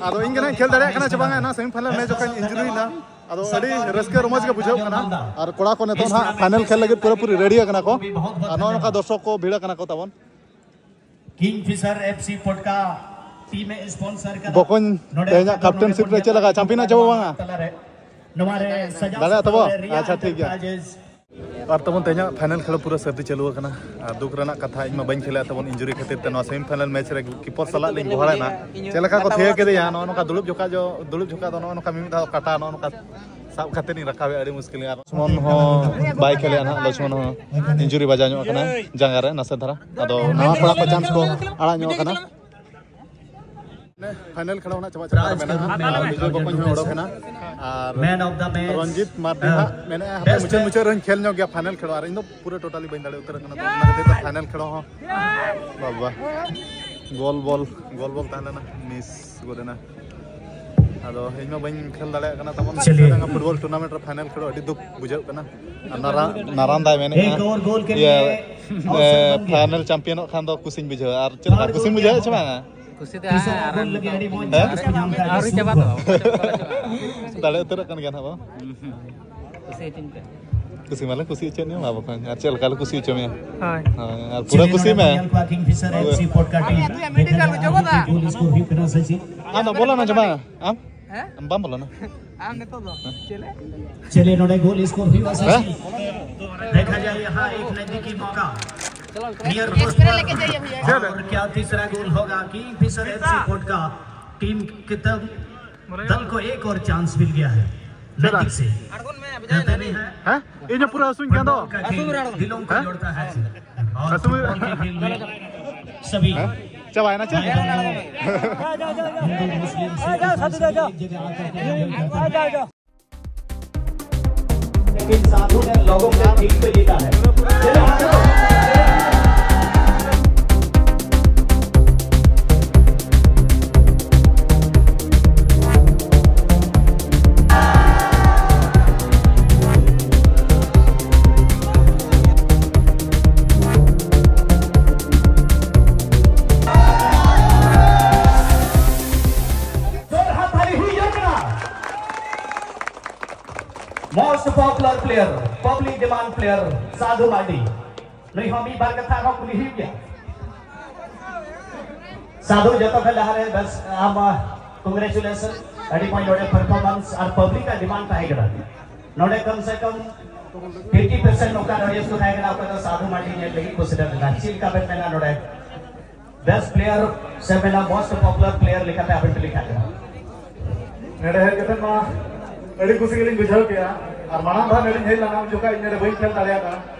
ᱟᱫᱚ ᱤᱧ ᱜᱮ ᱱᱟᱦᱟᱜ ᱤᱧ ᱠᱷᱮᱞ ᱫᱟᱲᱮᱭᱟᱜ ᱠᱟᱱᱟ ᱪᱮ ᱵᱟᱝᱟ, ᱚᱱᱟ semi final match ᱡᱚᱠᱷᱚᱱ injury ᱮᱱᱟ᱾ ᱟᱫᱚ ᱟᱹᱰᱤ ᱨᱟᱹᱥᱠᱟᱹ ᱨᱚᱢᱚᱡᱽ ᱜᱮ ᱵᱩᱡᱷᱟᱹᱜ ᱠᱟᱱᱟ᱾ ᱟᱨ ᱠᱚᱲᱟ ᱠᱚ ᱱᱤᱛᱚᱜ ᱱᱟᱦᱟᱜ final ᱠᱷᱮᱞ ᱞᱟᱹᱜᱤᱫ ᱯᱩᱨᱟᱹᱯᱩᱨᱤ ready ᱟᱠᱟᱱᱟ ᱠᱚ᱾ ᱟᱨ ᱱᱚᱜᱼᱚ ᱱᱚᱝᱠᱟ ᱫᱚᱨᱥᱚᱠ ᱠᱚ ᱵᱷᱤᱲ ᱟᱠᱟᱱᱟ ᱠᱚ ᱛᱟᱵᱚᱱ᱾ Kingfisher FC ᱯᱚᱴᱠᱟ team ᱮ sponsor ᱠᱟᱫᱟ᱾ ᱵᱚᱠᱚᱧ, ᱱᱚᱰᱮ ᱛᱮᱦᱮᱧᱟᱜ captainship ᱨᱮ ᱪᱮᱫ ᱞᱮᱠᱟ? ᱪᱟᱢᱯᱤᱭᱟᱱ ᱪᱟᱵᱟ ᱵᱟᱝᱟ? ᱛᱟᱞᱟᱨᱮ ᱱᱚᱣᱟ ᱨᱮ ᱥᱟᱡᱟᱣ ᱫᱟᱲᱮᱭᱟᱜ ᱛᱟᱵᱚ? ᱥᱟᱯᱲᱟᱣ ᱨᱮ ᱨᱤᱭᱟᱱ ᱟᱪᱪᱷᱟ, ᱴᱷᱤᱠ ᱜᱮᱭᱟ᱾ ᱮᱱᱴᱟᱨᱯᱨᱟᱭᱡᱮᱥ᱾ ᱟᱨ ᱛᱟᱵᱚᱱ ᱛᱮᱦᱮᱧᱟᱜ final ᱠᱷᱮᱞ ᱯᱩᱨᱟᱹ ᱥᱟᱹᱨᱫᱤ ᱪᱟᱹᱞᱩ ᱟᱠᱟᱱᱟ᱾ ᱟᱨ ᱫᱩᱠ ᱨᱮᱱᱟᱜ ᱠᱟᱛᱷᱟ, ᱤᱧ ᱢᱟ ᱵᱟᱹᱧ ᱠᱷᱮᱞᱟ ᱛᱟᱵᱚᱱ injury ᱠᱷᱟᱹᱛᱤᱨ ᱛᱮ᱾ ᱱᱚᱣᱟ semi final match ᱨᱮ keeper ᱥᱟᱞᱟᱜ ᱞᱤᱧ ᱜᱚᱦᱚᱲᱮᱱᱟ᱾ ᱪᱮᱫ ᱞᱮᱠᱟ ᱠᱚ ᱛᱷᱤᱭᱟᱹ ᱠᱮᱫᱮᱭᱟ? ᱱᱚᱜᱼᱚ ᱱᱚᱝᱠᱟ ᱫᱩᱲᱩᱵ ᱡᱚᱠᱷᱟ ᱫᱚ, ᱫᱩᱲᱩᱵ ᱡᱚᱠᱷᱟ ᱫᱚ ᱱᱚᱜᱼᱚ ᱱᱚᱝᱠᱟ ᱢᱤᱢᱤᱫ ᱫᱷᱟᱣ ᱠᱟᱴᱟ ᱱᱚᱜᱼᱚ ᱱᱚᱝᱠᱟ ᱥᱟᱵ ᱠᱟᱛᱮ ᱞᱤᱧ ᱨᱟᱠᱟᱵᱮ, ᱟᱹᱰᱤ ᱢᱩᱥᱠᱤᱞ ᱜᱮ᱾ ᱟᱨ ᱞᱚᱪᱷᱢᱚᱱ ᱦᱚᱸ ᱵᱟᱭ ᱠᱷᱮᱞᱮᱜᱼᱟ ᱱᱟᱦᱟᱜ, ᱞᱚᱪᱷᱢᱚᱱ ᱦᱚᱸ injury ᱵᱟᱡᱟᱣ ᱧᱚᱜ ᱟᱠᱟᱱᱟ ᱡᱟᱸᱜᱟ ᱨᱮ ᱱᱟᱥᱮ ᱫᱷᱟᱨᱟ᱾ ᱟᱫᱚ ᱱᱟᱣᱟ ᱠᱚᱲᱟ ᱠᱚ chance ᱠᱚ ᱟᱲᱟᱜ ᱧᱚᱜ ᱟᱠᱟᱱᱟ᱾ Final ᱠᱷᱮᱞ ᱦᱚᱸ ᱱᱟᱜ ᱪᱟᱵᱟ ᱪᱟᱵᱟ ᱢᱮᱱᱟᱜᱼᱟ᱾ ᱟᱨ ᱵᱤᱡᱚᱭ ᱵᱚᱠᱚᱧ ᱦᱚᱸ ᱚᱰᱚᱠ ᱮᱱᱟ᱾ ᱟᱨ Man of the match. Ranjit Mardi ᱦᱟᱸᱜ ᱢᱮᱱᱮᱫᱼᱟ, ᱦᱟᱯᱮ ᱢᱩᱪᱟᱹᱫ ᱢᱩᱪᱟᱹᱫ ᱨᱮᱧ ᱠᱷᱮᱞ ᱧᱚᱜ ᱜᱮᱭᱟ final ᱠᱷᱮᱞ, ᱟᱨ ᱤᱧ ᱫᱚ ᱯᱩᱨᱟᱹ totally ᱵᱟᱹᱧ ᱫᱟᱲᱮ ᱩᱛᱟᱹᱨᱚᱜ ᱠᱟᱱᱟ᱾ ᱛᱚ ᱚᱱᱟ ᱠᱷᱟᱹᱛᱤᱨ ᱛᱮ final ᱠᱷᱮᱞ ᱦᱚᱸ ᱵᱟᱵᱟ ᱜᱳᱞ ᱵᱚᱞ, ᱜᱳᱞ ᱵᱚᱞ ᱛᱟᱦᱮᱸ ᱞᱮᱱᱟ, miss ᱜᱚᱫ ᱮᱱᱟ᱾ ᱟᱫᱚ ᱤᱧ ᱢᱟ ᱵᱟᱹᱧ ᱠᱷᱮᱞ ᱫᱟᱲᱮᱭᱟᱜ ᱠᱟᱱᱟ ᱛᱟᱵᱚᱱ᱾ ᱪᱚᱞᱤᱭᱮ᱾ ᱥᱤᱫᱷᱟᱹ football tournament ᱨᱮ final ᱠᱷᱮᱞ ᱟᱹᱰᱤ ᱫᱩᱠ ᱵᱩᱡᱷᱟᱹᱜ ᱠᱟᱱᱟ᱾ ᱟᱨ ᱱᱟᱨᱟ-, ᱱᱟᱨᱟᱱ ᱫᱟᱭ ᱢᱮᱱᱮᱫᱼᱟ, ᱮᱠ ᱳᱣᱟᱨ ᱜᱳᱞ ᱠᱮ ᱤᱭᱟᱹ, ᱞᱤᱭᱮ ᱮ, final championᱚᱜ ᱠᱷᱟᱱ ᱫᱚ ᱠᱩᱥᱤᱧ ᱵᱩᱡᱷᱟᱹᱣᱟ᱾ ᱟᱨ ᱪᱮᱫ ᱞᱮᱠᱟ, ᱠᱩᱥᱤᱢ ᱵᱩᱡᱷᱟᱹᱣᱮᱫ ᱪᱮ ᱵᱟᱝᱟ? ᱠᱩᱥᱤ ᱫᱚ ᱦᱮᱸ, ᱟᱨ ᱛᱤᱥᱚᱜ ᱜᱳᱞ ᱞᱟᱹᱜᱤᱫ ᱟᱹᱰᱤ ᱢᱚᱡᱽ ᱦᱮᱸ? Chance ᱠᱚ ᱧᱟᱢ ᱠᱷᱟᱱ ᱟᱹᱣᱨᱤ ᱪᱟᱵᱟ ᱫᱚ᱾ ᱫᱟᱲᱮ ᱩᱛᱟᱹᱨᱚᱜ ᱠᱟᱱ ᱜᱮᱭᱟ ᱱᱟᱦᱟᱜ ᱵᱚ᱾ ᱠᱩᱥᱤ ᱦᱚᱪᱚᱧ ᱯᱮ᱾ ᱠᱩᱥᱤ ᱢᱟᱞᱮ ᱠᱩᱥᱤ ᱦᱚᱪᱚᱭᱮᱫ ᱢᱮᱭᱟ ᱵᱟᱵᱟ ᱠᱷᱚᱱ, ᱟᱨ ᱪᱮᱫ ᱞᱮᱠᱟ ᱞᱮ ᱠᱩᱥᱤ ᱦᱚᱪᱚ ᱢᱮᱭᱟ? ᱦᱳᱭ᱾ ᱦᱳᱭ, ᱟᱨ ᱯᱩᱨᱟᱹ ᱠᱩᱥᱤ ᱢᱮ᱾ ᱧᱮᱞ ᱠᱚᱣᱟ Kingfisher ᱯᱩᱨᱟᱹ᱾ FC ᱯᱚᱴᱠᱟ team᱾ ᱟᱞᱮ ᱟᱹᱛᱩ ᱨᱮ ᱢᱤᱫᱴᱮᱡ ᱜᱟᱱ ᱠᱚ ᱡᱚᱜᱚᱫᱟ᱾ ᱜᱳᱞ score ᱦᱩᱭᱩᱜ ᱠᱟᱱᱟ ᱥᱮ ᱪᱮᱫ? ᱟᱢ ᱫᱚ ᱵᱚᱞᱚᱱᱟ ᱪᱮ ᱵᱟᱝ? ᱟᱢ? ᱦᱮᱸ? ᱟᱢ ᱵᱟᱢ ᱵᱚᱞᱚᱱᱟ? ᱟᱨ ᱱᱤᱛᱚᱜ ᱫᱚ ᱪᱮᱞᱮ? चलिए, नोडे गोल स्कोर हुआ, ᱦᱮᱸ? देखा जाए यहाँ एक नजदीकी मौका। नियर पोस्ट पर। और क्या तीसरा गोल होगा? किंगफिशर एफसी कोटका टीम के दल को एक और चांस मिल गया है। नजदीक से। ᱦᱮᱸ? ᱤᱧ ᱦᱚᱸ ᱯᱩᱨᱟᱹ ᱦᱟᱹᱥᱩᱧ ᱠᱟᱱ ᱫᱚ। दिलों को जोड़ता है। और फुटबॉल के खेल में सभी। ᱪᱟᱵᱟᱭᱮᱱᱟ ᱪᱮ? हिंदू मुस्लिम सिख ईसाई सभी एक जगह आकर के खेलते हैं। लेकिन साधु ने लोगों के दिल पे जीता है। चलो, हाथ उठाओ। जोरदार ताली हुई एक बार। Most popular player, public demand player, ᱥᱟᱫᱷᱩ ᱢᱟᱨᱰᱤ᱾ ᱱᱩᱭ ᱦᱚᱸ ᱢᱤᱫ ᱵᱟᱨ ᱠᱟᱛᱷᱟ ᱟᱨᱦᱚᱸ ᱠᱩᱞᱤ ᱦᱩᱭᱩᱜ ᱜᱮᱭᱟ᱾ ᱥᱟᱫᱷᱩ, ᱡᱚᱛᱚ ᱠᱷᱚᱱ ᱞᱟᱦᱟᱨᱮ ᱵᱮᱥ ᱟᱢ, congratulation, ᱟᱹᱰᱤ ᱢᱚᱡᱽ ᱱᱚᱰᱮ performance ᱟᱨ public ᱟᱜ demand ᱛᱟᱦᱮᱸ ᱠᱟᱱᱟ᱾ ᱱᱚᱰᱮ ᱠᱚᱢ ᱥᱮ ᱠᱚᱢ fifty percent ᱱᱚᱝᱠᱟ audience ᱠᱚ ᱛᱟᱦᱮᱸ ᱠᱟᱱᱟ, ᱚᱠᱚᱭ ᱫᱚ ᱥᱟᱫᱷᱩ ᱢᱟᱨᱰᱤ ᱧᱮᱞ ᱞᱟᱹᱜᱤᱫ ᱠᱚ ᱥᱮᱴᱮᱨ ᱞᱮᱱᱟ᱾ ᱪᱮᱫ ᱞᱮᱠᱟ ᱵᱮᱱ ᱢᱮᱱᱟ ᱱᱚᱰᱮ? Best player ᱥᱮ ᱢᱮᱱᱟ most popular player ᱞᱮᱠᱟᱛᱮ ᱟᱵᱮᱱ ᱯᱮ ᱞᱮᱠᱷᱟᱜ ᱠᱟᱱᱟ᱾ ᱱᱚᱰᱮ ᱦᱮᱡ ᱠᱟᱛᱮ ᱢᱟ ᱟᱹᱰᱤ ᱠᱩᱥᱤ ᱜᱮᱞᱤᱧ ᱵᱩᱡᱷᱟᱹᱣ ᱠᱮᱜᱼᱟ᱾ ᱟᱨ ᱢᱟᱲᱟᱝ ᱫᱷᱟᱣ ᱱᱚᱰᱮᱧ ᱦᱮᱡ ᱞᱮᱱᱟ, ᱩᱱ ᱡᱚᱠᱷᱟᱡ ᱤᱧ ᱱᱚᱰᱮ ᱵᱟᱹᱧ ᱠᱷᱮᱞ ᱫᱟᱲᱮᱭᱟᱫᱟ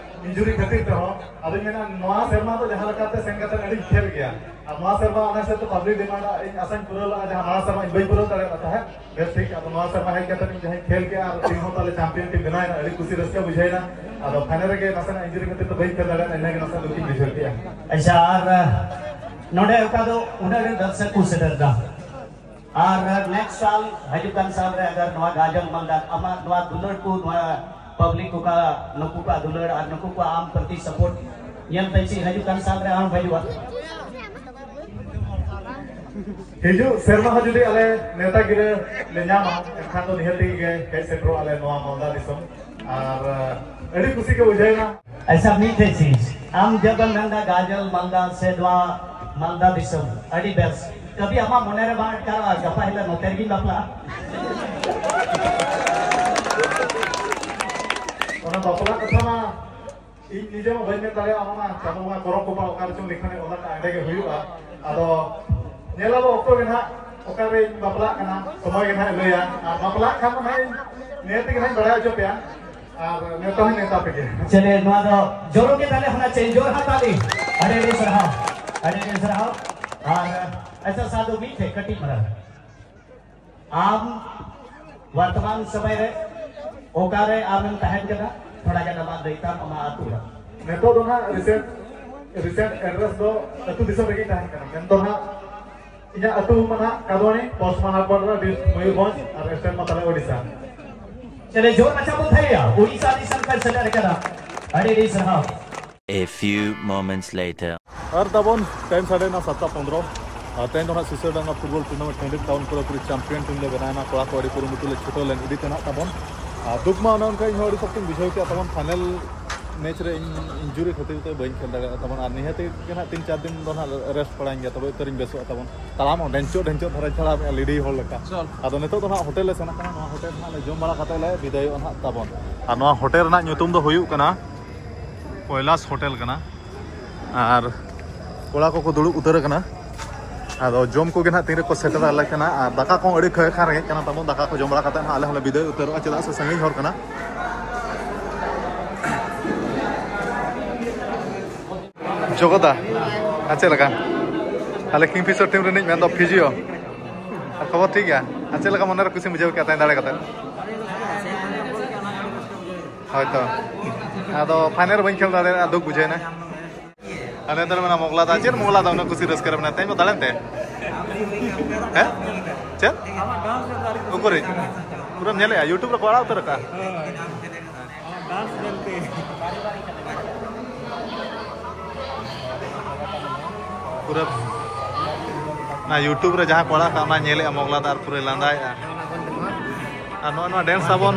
injury ᱠᱷᱟᱹᱛᱤᱨ ᱛᱮᱦᱚᱸ᱾ ᱟᱫᱚᱧ ᱢᱮᱱᱟ, ᱱᱚᱣᱟ ᱥᱮᱨᱢᱟ ᱫᱚ ᱡᱟᱦᱟᱸ ᱞᱮᱠᱟᱛᱮ ᱥᱮᱱ ᱠᱟᱛᱮ ᱟᱹᱰᱤᱧ ᱠᱷᱮᱞ ᱜᱮᱭᱟ᱾ ᱟᱨ ᱱᱚᱣᱟ ᱥᱮᱨᱢᱟ ᱚᱱᱟ ᱦᱤᱥᱟᱹᱵ ᱛᱮ public demand ᱟᱜ ᱤᱧ ᱟᱥᱟᱧ ᱯᱩᱨᱟᱹᱣ ᱞᱮᱫᱼᱟ, ᱡᱟᱦᱟᱸ ᱢᱟᱲᱟᱝ ᱥᱮᱨᱢᱟ ᱤᱧ ᱵᱟᱹᱧ ᱯᱩᱨᱟᱹᱣ ᱫᱟᱲᱮᱭᱟᱫ ᱛᱟᱦᱮᱸᱫ᱾ ᱵᱮᱥ ᱴᱷᱤᱠ, ᱟᱫᱚ ᱱᱚᱣᱟ ᱥᱮᱨᱢᱟ ᱦᱮᱡ ᱠᱟᱛᱮ ᱤᱧ ᱡᱟᱦᱟᱸᱧ ᱠᱷᱮᱞ ᱠᱮᱜᱼᱟ ᱟᱨ ᱴᱤᱢ ᱦᱚᱸ ᱛᱟᱞᱮ champion ᱴᱤᱢ ᱵᱮᱱᱟᱣ ᱮᱱᱟ, ᱟᱹᱰᱤ ᱠᱩᱥᱤ ᱨᱟᱹᱥᱠᱟᱹ ᱵᱩᱡᱷᱟᱹᱣ ᱮᱱᱟ᱾ ᱟᱫᱚ final ᱨᱮᱜᱮ ᱱᱟᱥᱮᱱᱟᱜ injury ᱠᱷᱟᱹᱛᱤᱨ ᱛᱮ ᱵᱟᱹᱧ ᱠᱷᱮᱞ ᱫᱟᱲᱮᱭᱟᱫᱟ, ᱤᱱᱟᱹᱜᱮ ᱱᱟᱥᱮ ᱫᱩᱠᱤᱧ ᱵᱩᱡᱷᱟᱹᱣ ᱠᱮᱜᱼᱟ᱾ ᱟᱪᱪᱷᱟ, ᱟᱨ ᱱᱚᱰᱮ ᱚᱠᱟ ᱫᱚ ᱩᱱᱟᱹᱜ ᱰᱷᱮᱨ ᱫᱚᱨᱥᱚᱠ ᱠᱚ ᱥᱮᱴᱮᱨ ᱮᱱᱟ, ᱟᱨ next ᱥᱟᱞ, ᱦᱤᱡᱩᱜ ᱠᱟᱱ ᱥᱟᱞ ᱨᱮ ᱟᱜᱟᱨ ᱱᱚᱣᱟ ᱜᱟᱡᱚᱞ ᱢᱟᱞᱫᱟ ᱟᱢᱟᱜ ᱱᱚᱣᱟ ᱫᱩᱞᱟᱹᱲ ᱠᱚ, ᱱᱚᱣᱟ public ᱠᱚ ᱠᱟ-, ᱱᱩᱠᱩ ᱠᱚᱣᱟᱜ ᱫᱩᱞᱟᱹᱲ ᱟᱨ ᱱᱩᱠᱩ ᱠᱚᱣᱟᱜ ᱟᱢ ᱯᱨᱚᱛᱤ support ᱧᱮᱞ ᱛᱮ ᱪᱮᱫ ᱦᱤᱡᱩᱜ ᱠᱟᱱ ᱥᱟᱞ ᱨᱮ ᱟᱢ ᱦᱤᱡᱩᱜᱼᱟ? ᱦᱤᱡᱩᱜ ᱥᱮᱨᱢᱟ ᱦᱚᱸ ᱡᱩᱫᱤ ᱟᱞᱮ ᱱᱮᱣᱛᱟ ᱜᱤᱨᱟᱹ ᱞᱮ ᱧᱟᱢᱟ, ᱮᱱᱠᱷᱟᱱ ᱫᱚ ᱱᱤᱦᱟᱹᱛᱤ ᱜᱮ ᱦᱮᱡ ᱥᱮᱴᱮᱨᱚᱜ ᱟᱞᱮ ᱱᱚᱣᱟ ᱢᱟᱞᱫᱟ ᱫᱤᱥᱚᱢ᱾ ᱟᱨ, ᱟᱹᱰᱤ ᱠᱩᱥᱤ ᱜᱮ ᱵᱩᱡᱷᱟᱹᱣᱮᱱᱟ᱾ ᱟᱪᱪᱷᱟ, ᱢᱤᱫᱴᱮᱡ ᱪᱤᱡᱽ, ᱟᱢ ᱡᱚᱵ ᱢᱮᱱᱫᱟ ᱜᱟᱡᱚᱞ ᱢᱟᱞᱫᱟ ᱥᱮ ᱱᱚᱣᱟ ᱢᱟᱞᱫᱟ ᱫᱤᱥᱚᱢ, ᱟᱹᱰᱤ ᱵᱮᱥ᱾ ᱠᱟᱹᱵᱷᱤ ᱟᱢᱟᱜ ᱢᱚᱱᱮ ᱨᱮ ᱵᱟᱝ ᱟᱴᱠᱟᱨᱚᱜᱼᱟ, ᱜᱟᱯᱟ ᱦᱤᱞᱳᱜ ᱱᱚᱛᱮ ᱨᱮᱜᱤᱧ ᱵᱟᱯᱞᱟᱜᱼᱟ? ᱚᱱᱟ ᱵᱟᱯᱞᱟ ᱠᱟᱛᱷᱟ ᱢᱟ ᱤᱧ ᱱᱤᱡᱮ ᱢᱟ ᱵᱟᱹᱧ ᱢᱮᱱ ᱫᱟᱲᱮᱭᱟᱜᱼᱟ, ᱚᱱᱟ ᱢᱟ ᱪᱟᱸᱫᱳ ᱵᱚᱸᱜᱟ ᱠᱚᱨᱚᱢ ᱠᱚᱯᱟᱞ ᱚᱠᱟ ᱨᱮᱪᱚᱝ ᱞᱮᱠᱷᱟᱱᱮ ᱚᱞ ᱟᱠᱟᱫᱼᱟ, ᱚᱸᱰᱮ ᱜᱮ ᱦᱩᱭᱩᱜᱼᱟ᱾ ᱟᱫᱚ ᱧᱮᱞᱟᱵᱚ ᱚᱠᱛᱚ ᱜᱮ ᱱᱟᱦᱟᱜ ᱚᱠᱟᱨᱮᱧ ᱵᱟᱯᱞᱟᱜ ᱠᱟᱱᱟ, ᱥᱚᱢᱚᱭ ᱜᱮ ᱱᱟᱦᱟᱜ ᱞᱟᱹᱭᱟ᱾ ᱟᱨ ᱵᱟᱯᱞᱟᱜ ᱠᱷᱟᱱ ᱫᱚ ᱱᱟᱦᱟᱜ ᱤᱧ ᱱᱤᱭᱟᱹ ᱛᱮᱜᱮ ᱱᱟᱦᱟᱜ ᱤᱧ ᱵᱟᱲᱟᱭ ᱦᱚᱪᱚ ᱯᱮᱭᱟ᱾ ᱟᱨ ᱱᱮᱣᱛᱟ ᱦᱚᱸᱧ ᱱᱮᱣᱛᱟ ᱯᱮ ᱜᱮᱭᱟ᱾ ᱪᱚᱞᱮ, ᱱᱚᱣᱟ ᱫᱚ ᱡᱳᱨ ᱜᱮ ᱛᱟᱦᱞᱮ ᱦᱚᱱᱟ ᱪᱟᱦᱤᱭᱮ, ᱡᱳᱨ ᱦᱟᱛᱟᱞᱤ᱾ ᱟᱹᱰᱤ ᱟᱹᱰᱤ ᱥᱟᱨᱦᱟᱣ, ᱟᱹᱰᱤ ᱟᱹᱰᱤ ᱥᱟᱨᱦᱟᱣ᱾ ᱟᱨ ᱟᱪᱪᱷᱟ ᱥᱟᱫᱷᱩ, ᱢᱤᱫᱴᱷᱮᱡ ᱠᱟᱹᱴᱤᱡ ᱢᱟᱨᱟᱝ, ᱟᱢ ᱵᱚᱨᱛᱚᱢᱟᱱ ᱥᱚᱢᱚᱭ ᱨᱮ ᱚᱠᱟᱨᱮ ᱟᱢᱮᱢ ᱛᱟᱦᱮᱱ ᱠᱟᱱᱟ? ᱛᱷᱚᱲᱟ ᱜᱟᱱ ᱟᱢᱟᱜ ᱞᱟᱹᱭ ᱛᱟᱢ, ᱟᱢᱟᱜ ᱟᱹᱛᱩ ᱚᱲᱟᱜ᱾ ᱱᱤᱛᱚᱜ ᱫᱚ ᱱᱟᱦᱟᱜ recent, recent address ᱫᱚ ᱟᱹᱛᱩ ᱫᱤᱥᱚᱢ ᱨᱮᱜᱮᱧ ᱛᱟᱦᱮᱱ ᱠᱟᱱᱟ᱾ ᱢᱮᱱᱫᱚ ᱱᱟᱦᱟᱜ ᱤᱧᱟᱹᱜ ᱟᱹᱛᱩ ᱢᱟ ᱱᱟᱦᱟᱜ ᱠᱟᱫᱣᱟᱱᱤ, ᱯᱚᱥᱪᱤᱢ ᱢᱟᱱᱟᱨᱯᱟᱰᱟ, district ᱢᱚᱭᱩᱨᱵᱷᱚᱸᱡᱽ, ᱟᱨ state ᱢᱟ ᱛᱟᱞᱮ ᱳᱰᱤᱥᱟ᱾ ᱪᱚᱞᱮ, ᱡᱳᱨ ᱢᱟᱪᱷᱟ ᱵᱚᱱ ᱛᱷᱟᱭᱟ, ᱳᱰᱤᱥᱟ ᱫᱤᱥᱚᱢ ᱠᱷᱚᱱ ᱥᱮᱴᱮᱨ ᱟᱠᱟᱱᱟ᱾ ᱟᱹᱰᱤ ᱟᱹᱰᱤ ᱥᱟᱨᱦᱟᱣ᱾ A few moments later. ᱟᱨ ᱛᱟᱵᱚᱱ time ᱥᱟᱰᱮᱭᱮᱱᱟ ᱥᱟᱛᱴᱟ ᱯᱚᱱᱫᱽᱨᱚ᱾ ᱟᱨ ᱛᱮᱦᱮᱧ ᱫᱚ ᱱᱟᱦᱟᱜ ᱥᱤᱥᱟᱹ ᱰᱟᱸᱜᱟ football tournament ᱴᱟᱺᱰᱤ ᱴᱟᱣᱩᱱ ᱯᱩᱨᱟᱹᱯᱩᱨᱤ champion team ᱞᱮ ᱵᱮᱱᱟᱣ ᱮᱱᱟ᱾ ᱠᱚᱲᱟ ᱠᱚ ᱟᱹᱰᱤ ᱠᱩᱨᱩᱢᱩᱴᱩ ᱞᱮ ᱪᱷᱩᱴᱟᱹᱣ ᱞᱮᱱ ᱤᱫᱤ ᱛᱮ ᱱᱟᱦᱟᱜ ᱛᱟᱵᱚᱱ᱾ ᱟᱨ ᱫᱩᱠ ᱢᱟ ᱚᱱᱮ ᱚᱱᱠᱟ ᱤᱧ ᱦᱚᱸ ᱟᱹᱰᱤ ᱥᱚᱠᱛᱤᱧ ᱵᱩᱡᱷᱟᱹᱣ ᱠᱮᱫᱼᱟ ᱛᱟᱵᱚᱱ, final match ᱨᱮ ᱤᱧ injury ᱠᱷᱟᱹᱛᱤᱨ ᱛᱮ ᱵᱟᱹᱧ ᱠᱷᱮᱞ ᱫᱟᱲᱮᱭᱟᱜᱼᱟ ᱛᱟᱵᱚᱱ᱾ ᱟᱨ ᱱᱤᱦᱟᱹᱛ ᱜᱮ ᱱᱟᱦᱟᱜ ᱛᱤᱱ ᱪᱟᱨ ᱫᱤᱱ ᱫᱚ ᱱᱟᱦᱟᱜ rest ᱯᱟᱲᱟᱧ ᱜᱮᱭᱟ, ᱛᱚᱵᱮ ᱩᱛᱟᱹᱨᱤᱧ ᱵᱮᱥᱚᱜᱼᱟ ᱛᱟᱵᱚᱱ᱾ ᱛᱟᱲᱟᱢ ᱦᱚᱸ ᱰᱷᱮᱧᱪᱚᱜ ᱰᱷᱮᱧᱪᱚᱜ ᱫᱷᱟᱨᱟᱧ ᱛᱟᱲᱟᱢᱮᱜᱼᱟ, ᱞᱤᱰᱤ ᱦᱚᱲ ᱞᱮᱠᱟ᱾ ᱪᱚᱞ᱾ ᱟᱫᱚ ᱱᱤᱛᱚᱜ ᱫᱚ ᱱᱟᱦᱟᱜ ᱦᱳᱴᱮᱞ ᱞᱮ ᱥᱮᱱ ᱟᱠᱟᱱᱟ, ᱱᱚᱣᱟ ᱦᱳᱴᱮᱞ ᱱᱟᱦᱟᱜ ᱞᱮ ᱡᱚᱢ ᱵᱟᱲᱟ ᱠᱟᱛᱮ ᱞᱮ ᱵᱤᱫᱟᱹᱭᱚᱜᱼᱟ ᱱᱟᱦᱟᱜ ᱛᱟᱵᱚᱱ᱾ ᱟᱨ ᱱᱚᱣᱟ ᱦᱳᱴᱮᱞ ᱨᱮᱱᱟᱜ ᱧᱩᱛᱩᱢ ᱫᱚ ᱦᱩᱭᱩᱜ ᱠᱟᱱᱟ ᱠᱚᱭᱞᱟᱥ ᱦᱳᱴᱮᱞ ᱠᱟᱱᱟ᱾ ᱟᱨ ᱠᱚᱲᱟ ᱠᱚᱠᱚ ᱫᱩᱲᱩᱵ ᱩᱛᱟᱹᱨ ᱟᱠᱟᱱᱟ᱾ ᱟᱫᱚ ᱡᱚᱢ ᱠᱚᱜᱮ ᱱᱟᱦᱟᱜ ᱛᱤᱱ ᱨᱮᱠᱚ ᱥᱮᱴᱮᱨ ᱟᱞᱮ ᱠᱟᱱᱟ᱾ ᱟᱨ ᱫᱟᱠᱟ ᱠᱚᱦᱚᱸ ᱟᱹᱰᱤ ᱠᱷᱟᱹᱭ ᱠᱷᱟᱱ ᱨᱮᱸᱜᱮᱡ ᱠᱟᱱᱟ ᱛᱟᱵᱚᱱ, ᱫᱟᱠᱟ ᱠᱚ ᱡᱚᱢ ᱵᱟᱲᱟ ᱠᱟᱛᱮ ᱱᱟᱦᱟᱜ ᱟᱞᱮ ᱦᱚᱸᱞᱮ ᱵᱤᱫᱟᱹᱭ ᱩᱛᱟᱹᱨᱚᱜᱼᱟ, ᱪᱮᱫᱟᱜ ᱥᱮ ᱥᱟᱺᱜᱤᱧ ᱦᱚᱨ ᱠᱟᱱᱟ᱾ ᱡᱚᱜᱚᱫᱟ, ᱟᱨ ᱪᱮᱫ ᱞᱮᱠᱟ? ᱟᱞᱮ Kingfisher team ᱨᱤᱱᱤᱡ ᱢᱮᱱᱫᱚ physio᱾ ᱟᱨ ᱠᱷᱚᱵᱚᱨ ᱴᱷᱤᱠ ᱜᱮᱭᱟ? ᱟᱨ ᱪᱮᱫ ᱞᱮᱠᱟ ᱢᱚᱱᱮᱨᱮ ᱠᱩᱥᱤᱢ ᱵᱩᱡᱷᱟᱹᱣ ᱠᱮᱫᱟ ᱛᱮᱦᱮᱧ ᱫᱟᱲᱮ ᱠᱟᱛᱮ? ᱦᱳᱭᱛᱚ᱾ ᱟᱫᱚ final ᱨᱮ ᱵᱟᱹᱧ ᱠᱷᱮᱞ ᱫᱟᱲᱮᱭᱟᱜᱼᱟ, ᱫᱩᱠ ᱵᱩᱡᱷᱟᱹᱣᱮᱱᱟ᱾ ᱟᱞᱮ ᱫᱚᱞᱮ ᱢᱮᱱᱟ ᱢᱚᱜᱽᱞᱟ ᱫᱟ, ᱪᱮᱫ ᱢᱚᱜᱽᱞᱟ ᱫᱟ ᱩᱱᱟᱹᱜ ᱠᱩᱥᱤ ᱨᱟᱹᱥᱠᱟᱹ ᱨᱮ ᱢᱮᱱᱟᱭ? ᱛᱮᱦᱮᱧ ᱫᱚ ᱫᱟᱲᱮᱱ ᱛᱮ? ᱦᱮᱸ? ᱪᱮᱫ? ᱩᱠᱩᱨᱤᱡ? ᱯᱩᱨᱟᱹᱢ ᱧᱮᱞᱮᱜᱼᱟ? YouTube ᱨᱮᱠᱚ ᱟᱲᱟᱜ ᱩᱛᱟᱹᱨ ᱟᱠᱟᱜᱼᱟ᱾ ᱯᱩᱨᱟᱹ ᱚᱱᱟ YouTube ᱨᱮ ᱡᱟᱦᱟᱸ ᱠᱚ ᱟᱲᱟᱜ ᱠᱟᱜ, ᱚᱱᱟ ᱧᱮᱞᱮᱜᱼᱟ ᱢᱚᱜᱽᱞᱟ ᱫᱟ ᱟᱨ ᱯᱩᱨᱟᱹᱭ ᱞᱟᱸᱫᱟᱭᱮᱜᱼᱟ᱾ ᱟᱨ ᱱᱚᱜᱼᱚ ᱱᱚᱣᱟ dance ᱛᱟᱵᱚᱱ,